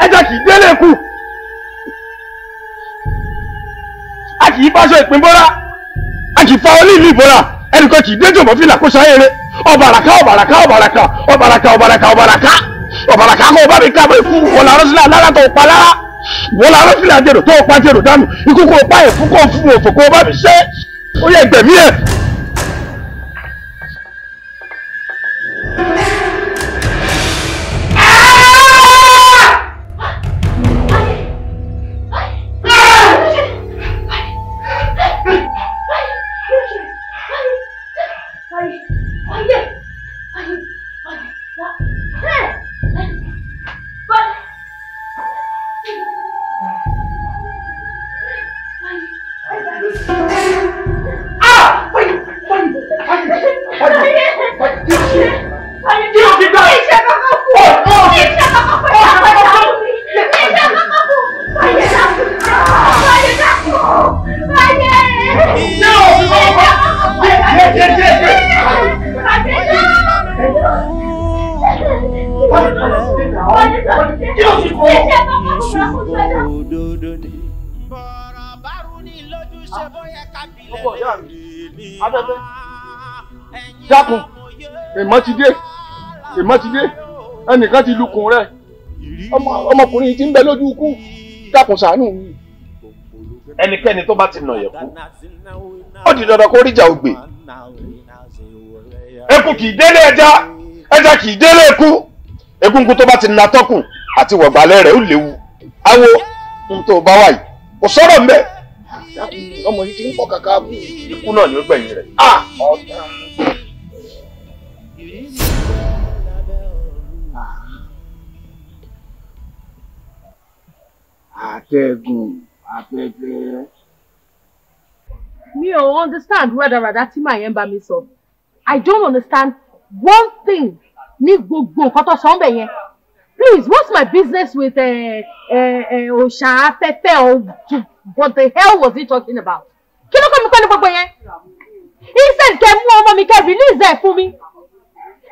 S21: ẹja kì í délé ẹkùn. A kì í fáṣọ ìpín bọ́lá, a kì í fa olú ìlú ìbọ́lá, ẹnìkan kì í déjò mọ́ fìlà kó ṣayére. Ọ̀bàràká ọ̀bàràká ọ̀bàràká ọ̀bàràká ọ̀bàràká ọ̀bàràká ọ̀bàràká kó o bá mi ká bó ikú wọlé arọ́sílẹ̀ alára tó pa lára wọlé arọ́sílẹ̀ àjẹrò tó pa jẹrò dànù ikú kó o pa ẹ̀fún kó o fún òfò kó o bá mi ṣe ó yẹ gbẹ̀mí ẹ̀.
S12: Ṣàkóso ẹ̀dá.
S7: Òdodo ni.
S6: Ọkọ ìyá mi, afẹ́fẹ́, dákun, èmọ́ ti dé, èmọ́ ti dé, ẹnìkan ti lukùn rẹ̀, ọmọkùnrin tí ń bẹ lójú ikú, dákun ṣàánú mi.
S18: Ẹnikẹ́ni tó bá ti nà yẹ̀ kú, ó di dandan kó ríjà ogbè. Eku kì í délé ẹja, ẹja kì í délé eku. Egungun tó bá ti na tọ́kùn àti wọ̀gbàlẹ̀ rẹ̀ ó léwu. Awo, ohun tó bá wà yìí, kò sọ̀rọ̀ mbẹ́.
S6: Ọmọ yìí ti ń pọ̀ kàkà bù.
S18: Ikú náà ni ó gbẹ̀yìn rẹ̀.
S6: Àtẹ̀gùn afẹ́fẹ́.
S12: Mi ò understand rádaràdá tí màá yẹn bá mi sọ. I don't understand one thing ní gbogbo nǹkan tó sọ ń bẹ̀ yẹn. Please, what's my business with òòṣà afẹ́fẹ́ or what the hell was he talking about? Kí ló kọ́ mi pẹ̀lú gbogbo yẹn? Instead kẹ́ mú ọmọ mi kẹ́ release ẹ̀ fún mi.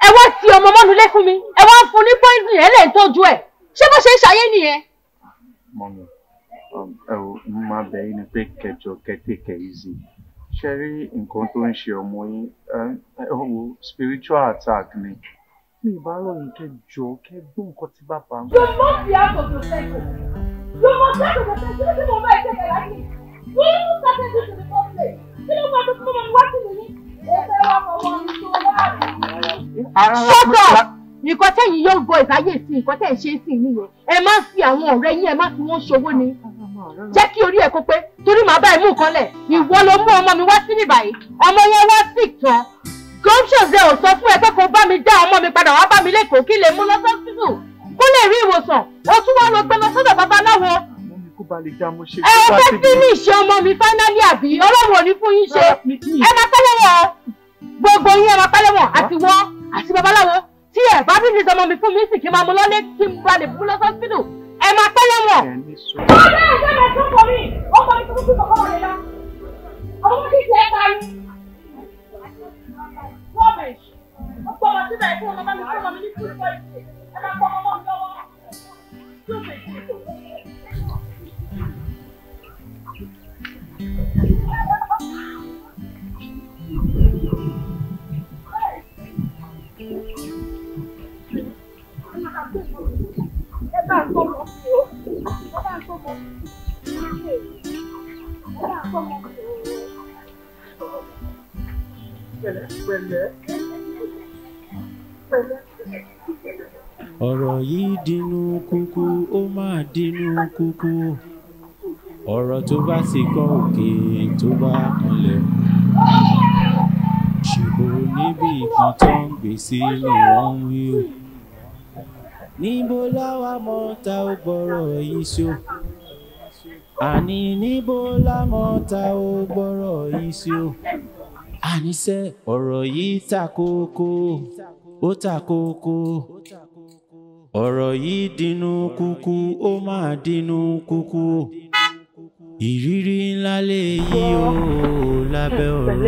S12: Ẹ wá ti ọmọ mọ́nulé fún mi. Ẹ wá ń fún ní poison ẹ̀ lè ń tọ́jú ẹ̀. Ṣé bó ṣe ń ṣayé nìyẹn?
S1: Mọ́mi, ẹ ò máa bẹ̀ yín ni pé kẹjọ kẹ́ take it easy. Ṣé rí nǹkan tó ń ṣe ọmọ yín? Ẹ wo spiritual attack ni. Mi ì bá rọ̀ yín kẹjọ kẹ́ gbọ́ nǹkan tí bàbá ń.
S12: You must be out of your senses. You must be out of your senses. Kí ló dé mo bá ẹ tẹ̀lé láyé? You even started this in the first place. Kí ló máa tó fún ọmọ mi wá sí mi ní? Ẹ fẹ́ wá fọwọ́ mi tó wá. Shut up! Nǹkan tẹ́yìn young boys ayé sí nǹkan tẹ́ ẹ̀ ṣe é sí nìyẹn. Ẹ máa ń fi àwọn ọ̀rẹ́ yín, ẹ máa fi wọ́n ṣòwò ni. Jẹ́ kí orí ẹ̀ kó pé torí màá bá ẹ mú nǹkan lẹ̀. Ìwọ ló mú ọmọ mi wá sí mi báyìí. Ọmọ yẹn wá sick tán. Gumptions ẹ ò sọ fún ẹ pé kó bá mi dá ọmọ mi padà wá bá mi lẹ́kọ̀ọ́ kí lè mú lọ sọ́sítù. Kó lè rí ìwòsàn. O tún wá lọ gbé lọ sọ́dọ̀ babaláwo. Ẹ ò fẹ́ finish ọmọ mi finally àbí? Ọlọ́run ò ní fún yín ṣe. Ẹ máa pẹ́ lẹ́wọ̀n. Gbogbo yín ẹ máa pẹ́ lẹ́wọ̀n àti wọ́n àti babaláwo. Tí ẹ bá bí nìkan ọmọ mi fún mi sì kí n máa mú lọ́lé kí n bá lè mú lọ sọ́sítù. Ẹ máa pẹ́ lẹ́wọ̀n. Ọ̀rẹ́ ẹ̀ jẹ́ tó kọ mí. Ọmọ mi tó kú kọ̀ọ̀kan wà lẹ́la. Ọmọ mi kì í ṣe é parí. Rubbish. Ó pọ̀ wá síbẹ̀ fún ọmọ mi fún ọmọ mi ní food poison. Ẹ máa pọ̀ ọmọ mi lọ́wọ́. Stupid people. Ẹ bá ń gbọ́mọ sí o. Ẹ bá ń gbọ́mọ. Ẹ bá ń gbọ́mọ sí o.
S6: Pẹ̀lẹ́ pẹ̀lẹ́ pẹ̀lẹ́.
S7: Ọ̀rọ̀ yìí dínú kúkú, ó máa dínú kúkú. Ọ̀rọ̀ tó bá ti kọ́ òkè tó bá kanlẹ̀. Ṣèbò níbi kan tó ń gbé sí ni wọ́n ń wí o. Níbo láwa mọ̀ ta ó gbọ́rọ̀ yìí sí o? Àní níbo la mọ̀ ta ó gbọ́rọ̀ yìí sí o? Àníṣe ọ̀rọ̀ yìí ta kókó, ó ta kókó. Ọ̀rọ̀ yìí dínú kúkú, ó máa dínú kúkú. Ìrírí ńlá lèyí o lábẹ́ ọ̀run.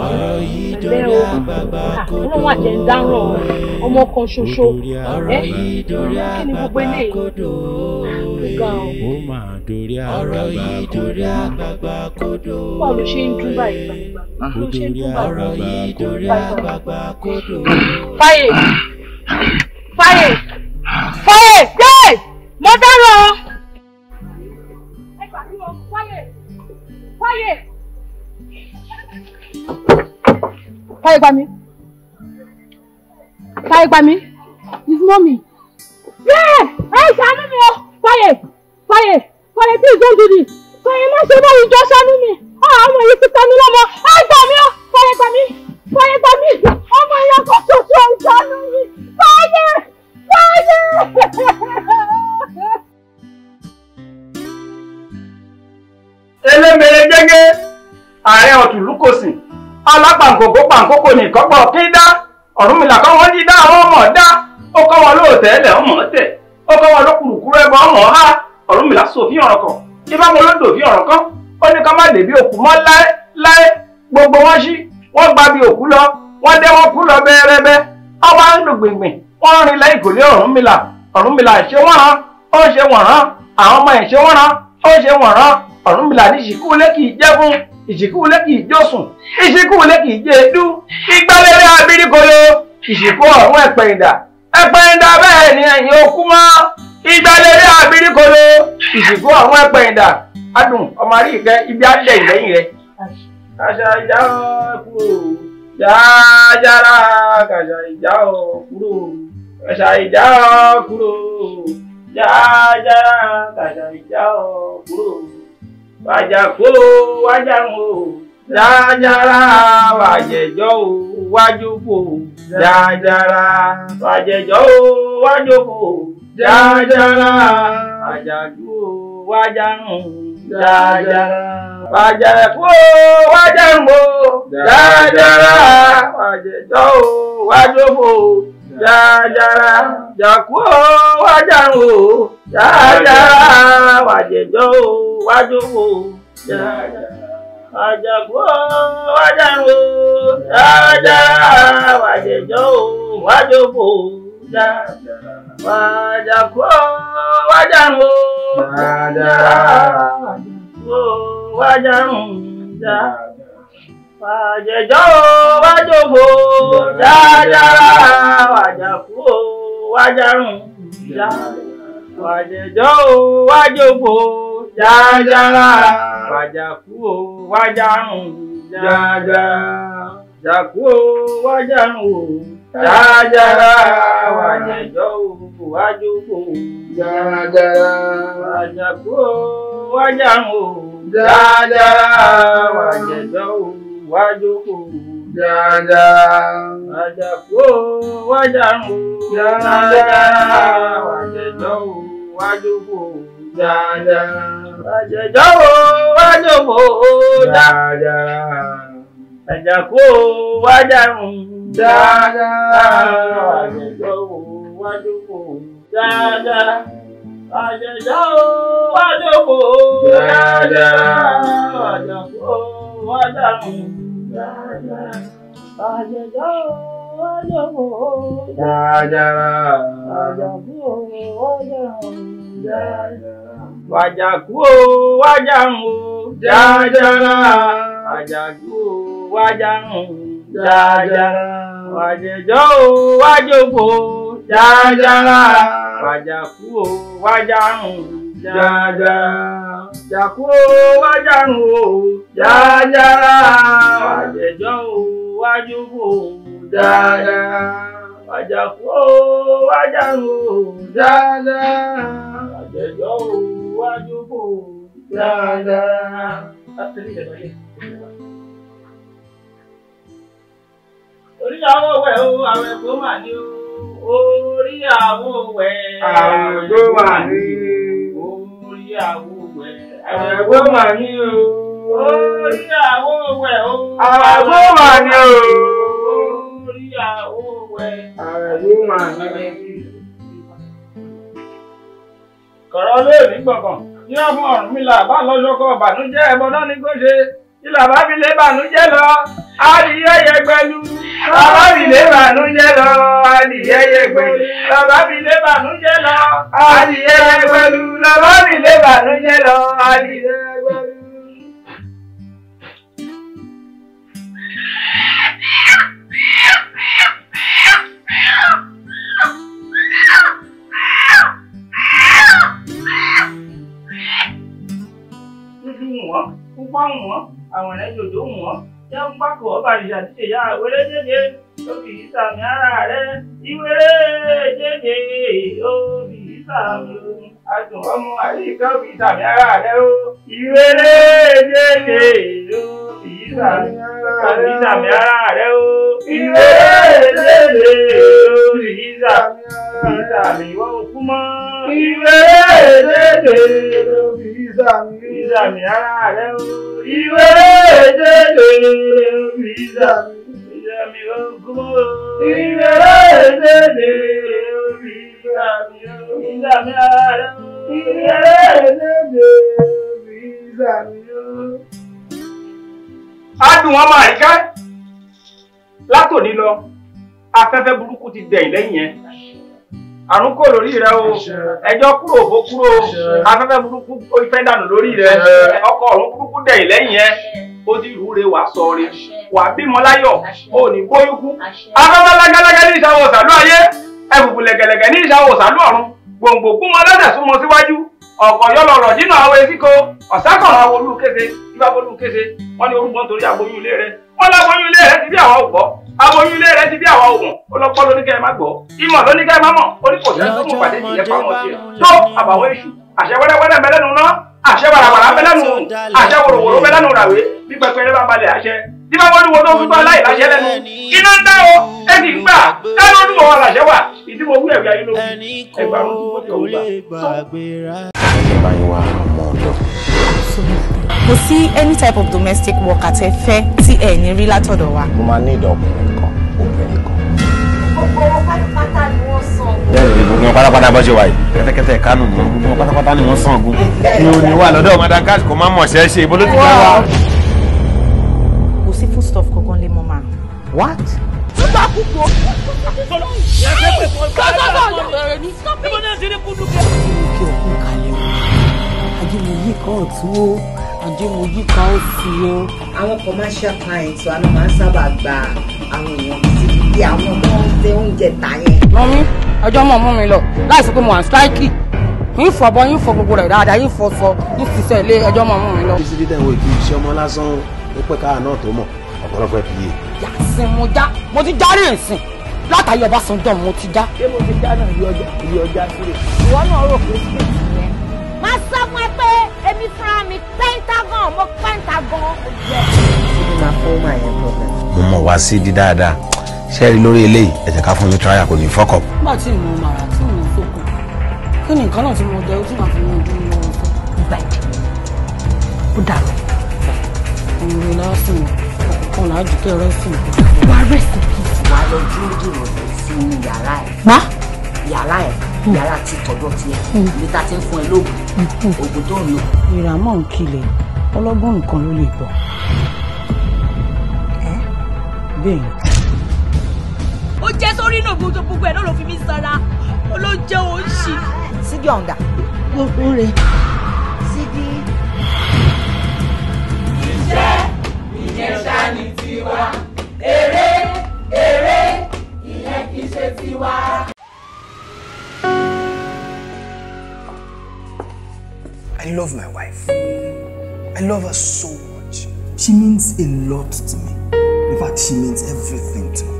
S7: Ọ̀rọ̀ yìí dórí àgbààgbà kodò.
S12: Ọlọ́run àjẹ́ ń dáràn ọmọ kan ṣoṣo.
S7: Ọ̀rọ̀ yìí dórí àgbààgbà kodò. Ó máa dórí àgbààgbà kodò.
S12: Báwo ló ṣe ń dún báyìí gbàgbà?
S7: Ó dórí ọ̀rọ̀ yìí dórí àgbààgbà kodò.
S12: Fáyè! Fáyè! Fáyè! Yé! Mo dáràn! Fáyè! Fáyè! Fáyè gbà mí. Fáyè gbà mí. It's mommy. Yeah! Ẹ ṣàánú mi o! Fáyè! Fáyè! Fáyè please don't do this! Fáyè má ṣe báyìí jọ ṣàánú mi! Ọmọ yìí ti ta mí lọ́mọ! Ẹ gbà mí o! Fáyè gbà mí! Fáyè gbà mí! Ọmọ yìí ọkọ̀ ṣoṣo ṣàánú mi! Fáyè! Fáyè!
S4: Elémèrè gẹ́gẹ́ ààrẹ ọ̀tùlúkòsì alápàǹkòkò pàǹkókò ní ìkọ́pọ̀ kí dá Ọ̀rúnmìlà kọ́ wọ́n dídá àwọn ọmọ dá ó kọ́ wọn lóòtẹ́lẹ̀ ọmọ tẹ̀ ó kọ́ wọn lókùrùkúrú ẹbọ ọmọ ha Ọ̀rúnmìlà sòfin ọ̀rọ̀ kan ifá mo ló dòfin ọ̀rọ̀ kan ó ní ká má dèbí òkú mọ́ láé láé gbogbo wọn sí wọ́n gba bí òkú lọ wọ́n dé wọn kú lọ bẹ́ẹ̀rẹ́bẹ́ ọwọ́ ń lò gbìngbìn wọ́n rìn lẹ́yìn kò lé Ọ̀rúnmìlà Ọ̀rúnmìlà ṣé wọ́n hàn Ó ṣe wọ̀n rán àwọn ọmọ ẹ̀ ṣe wọ́n rán. Ó ṣe wọ̀n rán Ọ̀rúnmìlà ní ìsìnkú ilé kì í jẹ́ fún ìsìnkú ilé kì í jósùn ìsìnkú ilé kì í jẹ́ èédú ìgbálẹ́rẹ́ abirikolo ìsìnkú ọ̀run ẹ̀pẹ̀yìndà ẹ̀pẹ̀yìndà bẹ́ẹ̀ ni ẹ̀yìn okú mọ́ ìgbálẹ́rẹ́ abirikolo ìsìnkú ọ̀run ẹ̀pẹ̀yìndà adùn ọmọ àríkẹ́ ibi adẹ̀ ìlẹ́yìn rẹ̀. Kàṣà ìjà kúrò jájára kàṣà ìjà kúrò kàṣà ìjà kúrò jájára kàṣà ìjà kúrò wájà kó wájà ń wò jájára wàjẹjọ o wájú kò jájára wàjẹjọ o wájú kò jájára àjàjú o wájà ń jájára wàjẹkú o wájà ń wò jájára wàjẹjọ o wájú kò jájára jàkú o wájà ń wò jájára wàjẹjọ o wájú kò jájára. Wàjàkú o wájàrún o jájára wàjẹjọ́ o wájòkó jájára wàjàkú o wájàrún o jájára wàjàkú o wájàrún jájára wàjẹjọ́ o wájòkó jájára wàjàkú o wájàrún jájára wàjẹjọ́ o wájòkó jájára wàjàkú o wájàrún jájára jàkú o wájàrún o jájára wàjẹjọ́ o wájòkó jájára wàjàkú o wájàrún o jájára wàjẹjọ́ o wájòkó jájára wàjàkú o wájàrún o jájára wàjẹjọ́ o wájòkó jájára wàjẹjọ́ o wájòkó jájára wàjàkú o wájàrún jájára wàjẹjọ́ o wájòkó jájára wàjẹjọ́ o wájòkó jájára wàjàkú o wájàrún jájára wàjẹjọ́ o wájòkó jájára wàjàkú o wájàrún jájára wàjàkú o wájàrún o jájára wàjàkú o wájàrún jájára wàjẹjọ́ o wájòkó jájára wàjàkú o wájàrún jájára jàkú o wájàrún o jájára wàjẹjọ́ o wájòkó jájára wàjàkú o wájàrún o jájára wàjẹjọ́ o wájòkó jájára. Orí àwọ̀ wẹ̀ o, àwẹ̀ kò mà ní o. Orí àwọ̀ wẹ̀,
S6: àwẹ̀ kò mà ní.
S4: Orí àwọ̀ wẹ̀,
S6: àwẹ̀ kò mà ní o.
S4: Orí àwọ̀ wẹ̀ o,
S6: àwẹ̀ kò mà ní o.
S4: Orí àwọ̀ wẹ̀,
S6: àwẹ̀ kò mà ní.
S4: Kọ̀rọ̀ lóòní gbọ̀ngàn, yíyá fún Ọ̀rúnmìlà bá lọ́sọ̀kọ̀ bànújẹ́ ẹbọ náà ní kó ṣe. Ilà bá fi lé bànújẹ́ lọ, adìyẹ yẹgbẹlu. Bàbá fi lé bànújẹ́ lọ, adìyẹ yẹgbẹlu. Bàbá fi lé bànújẹ́ lọ, adìyẹ yẹgbẹlu. Bàbá fi lé bànújẹ́ lọ, adìyẹ yẹgbẹlu. Dúdú wọ́n, pupa wọ́n, àwọn ẹ̀rẹ́ jòjò wọ́n, jẹ́ ń pákó ọba àdìsá tí ṣèyá wéré jẹ́jẹ́ ó fi ìsàmì ara rẹ̀ ìwéré jẹ́jẹ́ ó fi ìsàmì adùn ọmọ àríkà ó fi ìsàmì ara rẹ̀ ó ìwéré jẹ́jẹ́ ó fi ìsàmì ara rẹ̀ ó ìwéré jẹ́jẹ́ ó fi ìsàmì ìwọ òkú mọ́ ìwéré jẹ́jẹ́ ó fi ìsàmì ara rẹ̀ ó ìwéré jẹ́jẹ́ ó fi ìsàmì òkú mọ́ ìwéré jẹ́jẹ́ ó fi ìsàmì ara rẹ̀ ó ìwéré jẹ́jẹ́ ó fi ìsàmì ó. Adùn ọmọ àríkẹ́ látòní lọ afẹ́fẹ́ burúkú ti dẹ̀yìn lẹ́yìn yẹn Àrùn kò lórí rẹ o, ẹjọ́ kúrò bó kúrò, afẹ́fẹ́ burúkú ìfẹ́ dànù lórí rẹ, ọkọ̀ ọ̀run burúkú dẹ̀yìn lẹ́yìn ẹ, ó ti rúre wàá sọ re, wàá bímọ láyọ̀, ó ní bóyún kú. Afẹ́fẹ́ lágálágá ní ìṣàwọ̀ sàlú ayé, ẹ̀fùfù lẹ̀gẹ̀lẹ̀gẹ̀ ní ìṣàwọ̀ sàlú ọ̀run, gbòǹgbò gúnmọ́ lẹ́sẹ̀ súnmọ́ síwájú, ọ̀pọ̀ yọlọ̀rọ̀ dínà àwọn esíko, ọ̀sákọ̀rọ̀ àwọn olúkése, ibà bolúkése, wọ́n ní orúkọ nítorí aboyún ilé rẹ, wọ́n láboyún ilé rẹ ti bí àwọn ògbọ́, aboyún ilé rẹ ti bí àwọn ògùn, ọlọ́pọ̀ lóníkẹ́ ẹ má gbọ́, ìmọ̀ lóníkẹ́ ẹ má mọ̀, oníkòsẹ́ tó mú pàdé ìyẹn pamọ́ tiẹ̀, tó àbàwọ̀ èṣù, àṣẹ wẹ́rẹ́wẹ́rẹ́ mẹlẹ́nu ná, àṣẹ wàràwàrà mẹlẹ́nu, àṣẹ wòròwòrò mẹlẹ́nu ràwé, bí pẹpẹrẹ bá balẹ̀ àṣẹ, tí bá wọ́n lúwo tó fi gbọ́ láì láṣẹ lẹ́nu, iná ń dá o, ẹ sì ń gbà, dáná olúwo wa làṣẹ wà, ìdí mo wí ẹ̀rí ayé lórí, ẹgbàrún tí mo ti ọ̀gbà.
S9: Bá yín wá ọmọ ọ̀dọ̀.
S15: Kò sí any type of domestic worker tẹ́ fẹ́ tí ẹ ní rí látọ̀dọ̀ wa.
S10: Mo máa ní ìdá ọkùnrin kan, obìnrin kan.
S8: Gbogbo wọn pátápátá ni wọ́n san.
S9: Bẹ́ẹ̀ni, gbogbo wọn pátápátá bó ṣe wà yìí, kẹ́tẹ́kẹ́tẹ́ Kánò ni gbogbo wọn pátápátá ni wọ́n san ogun. Mi ò ní wà lọ́dọ̀ Madam Cash kò má mọ̀ ṣẹ́ ṣe, ibo ló ti fẹ́ wá.
S15: Kò sí foodstuff kankan lé mọ́ máa.
S10: What?
S17: Túbà kúkú.
S14: Kí òkú kalẹ̀ o, ajé mo yí kan ọ̀tún o, ajé mo yí kan òsì o.
S22: Àwọn commercial clients wa náà máa ń sábà gba àwọn èèyàn títí bí àwọn tó ń ṣe oúnjẹ tà yẹn.
S14: Mọ́mí, ọjọ́ mọ̀ mú mi lọ láìsí pé mo wà ń sítáìkì. Yín fọ bọ́, yín fọ gbogbo rẹ̀ dáadáa, yín fọ sọ, yín ṣiṣẹ́ ilé ẹjọ́ mọ̀ mú mi lọ.
S9: Títí dídá ìwé kì í ṣe ọmọ lásán ó pẹ́ káà náà tó mọ̀ ọ̀pọ̀lọpọ̀ ẹ̀ fi yé.
S14: Yàsìn mo já, mo ti járí ìsìn látàyè Ọbásanjọ́ mo ti já.
S11: Ṣé mo ti já náà yí ọjà yí ọjà sílẹ̀?
S8: Ìwọ náà rò pé street yẹn. Máa sọ fún ẹ pé èmi fúnra mi pentagon mo pentagon.
S22: Síbi máa fún máa yẹn problem.
S9: Mo mọ̀ wá sí di dáadáa, ṣé ẹ rí lórí eléyìí, ẹ jẹ́ ká fún mi trial kò ní fọ́kọ̀.
S14: Nígbà tí mo màrà tí mo sóko, kí ni nǹkan náà tí mo jẹ ó tí màá fi mú ojú mi lọ́wọ́ sọ.
S8: Bẹ́ẹ̀ ó dàrú.
S14: Òun lásìkò ọ̀kan làájú kẹ́ rẹ́sìn.
S8: Wà á rest in peace.
S22: Wàá lọ dúró dèrò sínú yàrá ẹ̀.
S14: Má.
S22: Yàrá ẹ̀ yàrá ti tọ̀dọ̀ tiẹ̀ ibi tá a ti ń fún ẹ lóògùn oògùn tó ń lò.
S14: Ìràmọ̀ ń kilẹ̀ ọlọ́gbọ́n nìkan ló lè gbọ́. Bẹ́ẹ̀ ni.
S19: Ó jẹ́ sórí náà gbogbo gbogbo ẹ̀ náà ló fi mí sanra ó ló jẹ́ òun ṣì.
S22: Sídìí ọ̀ǹda.
S14: Ó rẹ̀.
S22: Sídìí.
S23: Iṣẹ́ ìyẹn ṣá ni tiwa, eré eré ìyẹn kì í ṣe tiwa.
S24: I love my wife. I love her so much. She means a lot to me. In fact, she means everything to me.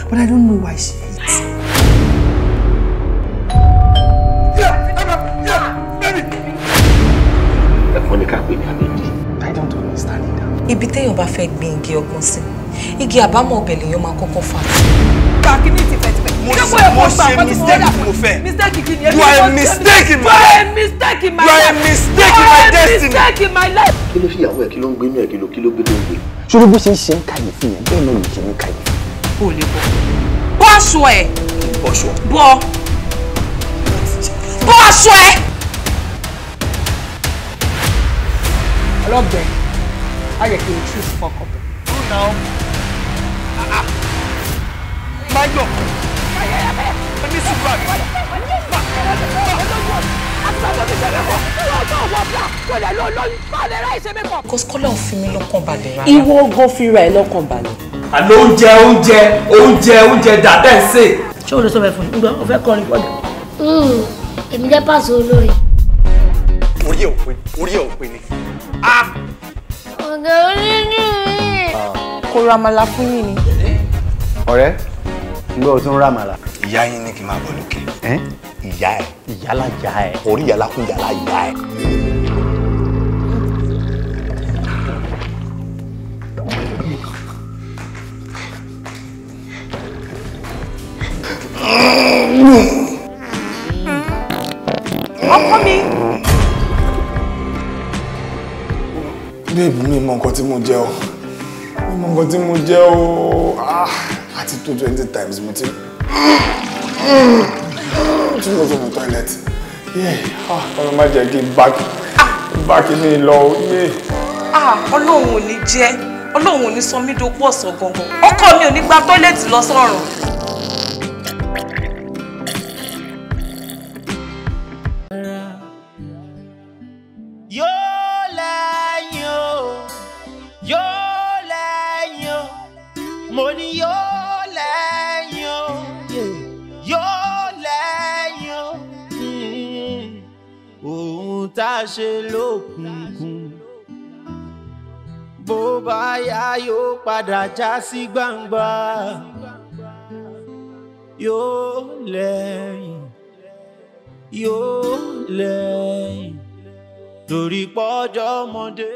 S24: But I don't know why she hates me.
S9: Ẹ̀fọn ní ká pè ní Abẹ́dí.
S24: I don't understand it.
S25: Ibi téèyàn bá fẹ́ gbin igi ọgbọ́n sí, igi àbámọ̀ ọbẹ̀ lèèyàn máa kọ́kọ́ fà.
S5: Kàkíní tìfẹ̀tìfẹ̀.
S24: Mo ṣe mistake tí mo fẹ́.
S5: Mistake kí ni?
S24: You are a mistake in my
S5: You are
S24: life.
S5: a mistake in my
S24: You are a
S5: life.
S24: mistake in my destiny.
S5: You are a mistake in my life.
S9: Kí ló ṣe ìyàwó ẹ̀, kí ló ń gbé inú ẹ̀, kí ló gbé tó ń gbé?
S10: Ṣé bó ṣe ń ṣe ń kàyéfì yẹn bẹ́ẹ̀ náà ló ṣe ń kàyéfì.
S25: O lè bọ́. Bọ́ aṣọ ẹ̀.
S24: Bọ́ṣọ.
S25: Bọ́. Bọ́ aṣọ ẹ̀.
S14: Ọlọ́gbẹ̀ẹ́, á yẹ kí n choose fuck up.
S24: Máyọ̀. Ní sùúrù àbí.
S25: Because Kọ́lá ò fi mí lọ́kàn balẹ̀ rárá.
S14: Ìwọ gan fira ẹ lọ́kàn balẹ̀.
S4: Àlọ́ oúnjẹ oúnjẹ oúnjẹ oúnjẹ dà bẹ́ẹ̀ ń sè.
S14: Ṣé o lè sọ bẹ́ẹ̀ fún mi? Ǹgbọ́n o fẹ́ kọrin pọ̀jù.
S26: Èmi jẹ́ pàṣẹ olórin.
S24: Orí ẹ̀ ò pé, orí ẹ̀ ò pé ni.
S26: Ọ̀gá onídìrí.
S25: Kò ra àmàlà fún yín ni.
S10: Ọ̀rẹ́, ǹgbẹ́ o tún rà màlà.
S24: Ìyá yín ní kí n máa bọ̀ lókè. Ìyá ẹ̀.
S10: Ìyálàjà ẹ̀.
S24: Orí ìyálà kún ìyálà ìyá ẹ̀.
S5: Ọkọ mi.
S24: Babe, mi mọ nǹkan tí mo jẹ o. Mi mọ nǹkan tí mo jẹ o. Ah, àti tó 20 times mo ti tí mo tó mú toilet. Yeah, ah, ọlọ́run má jẹ́ kí n bá kí ní lọ. Yeah.
S25: Ah, Ọlọ́run ò ní jẹ́, Ọlọ́run ò ní sọ mí dopò ọ̀sán gangan. Ọkọ mi ò ní gba tọ́lẹ̀tì lọ sọ́run.
S7: Mo ní yóò lẹ́yìn o, yóò lẹ́yìn o. Ohun tá a ṣe lókùnkùn, bó bá yá yóò padà já sí gbangba. Yóò lẹ́yìn, yóò lẹ́yìn, torí pọ́jọ́ ọmọdé.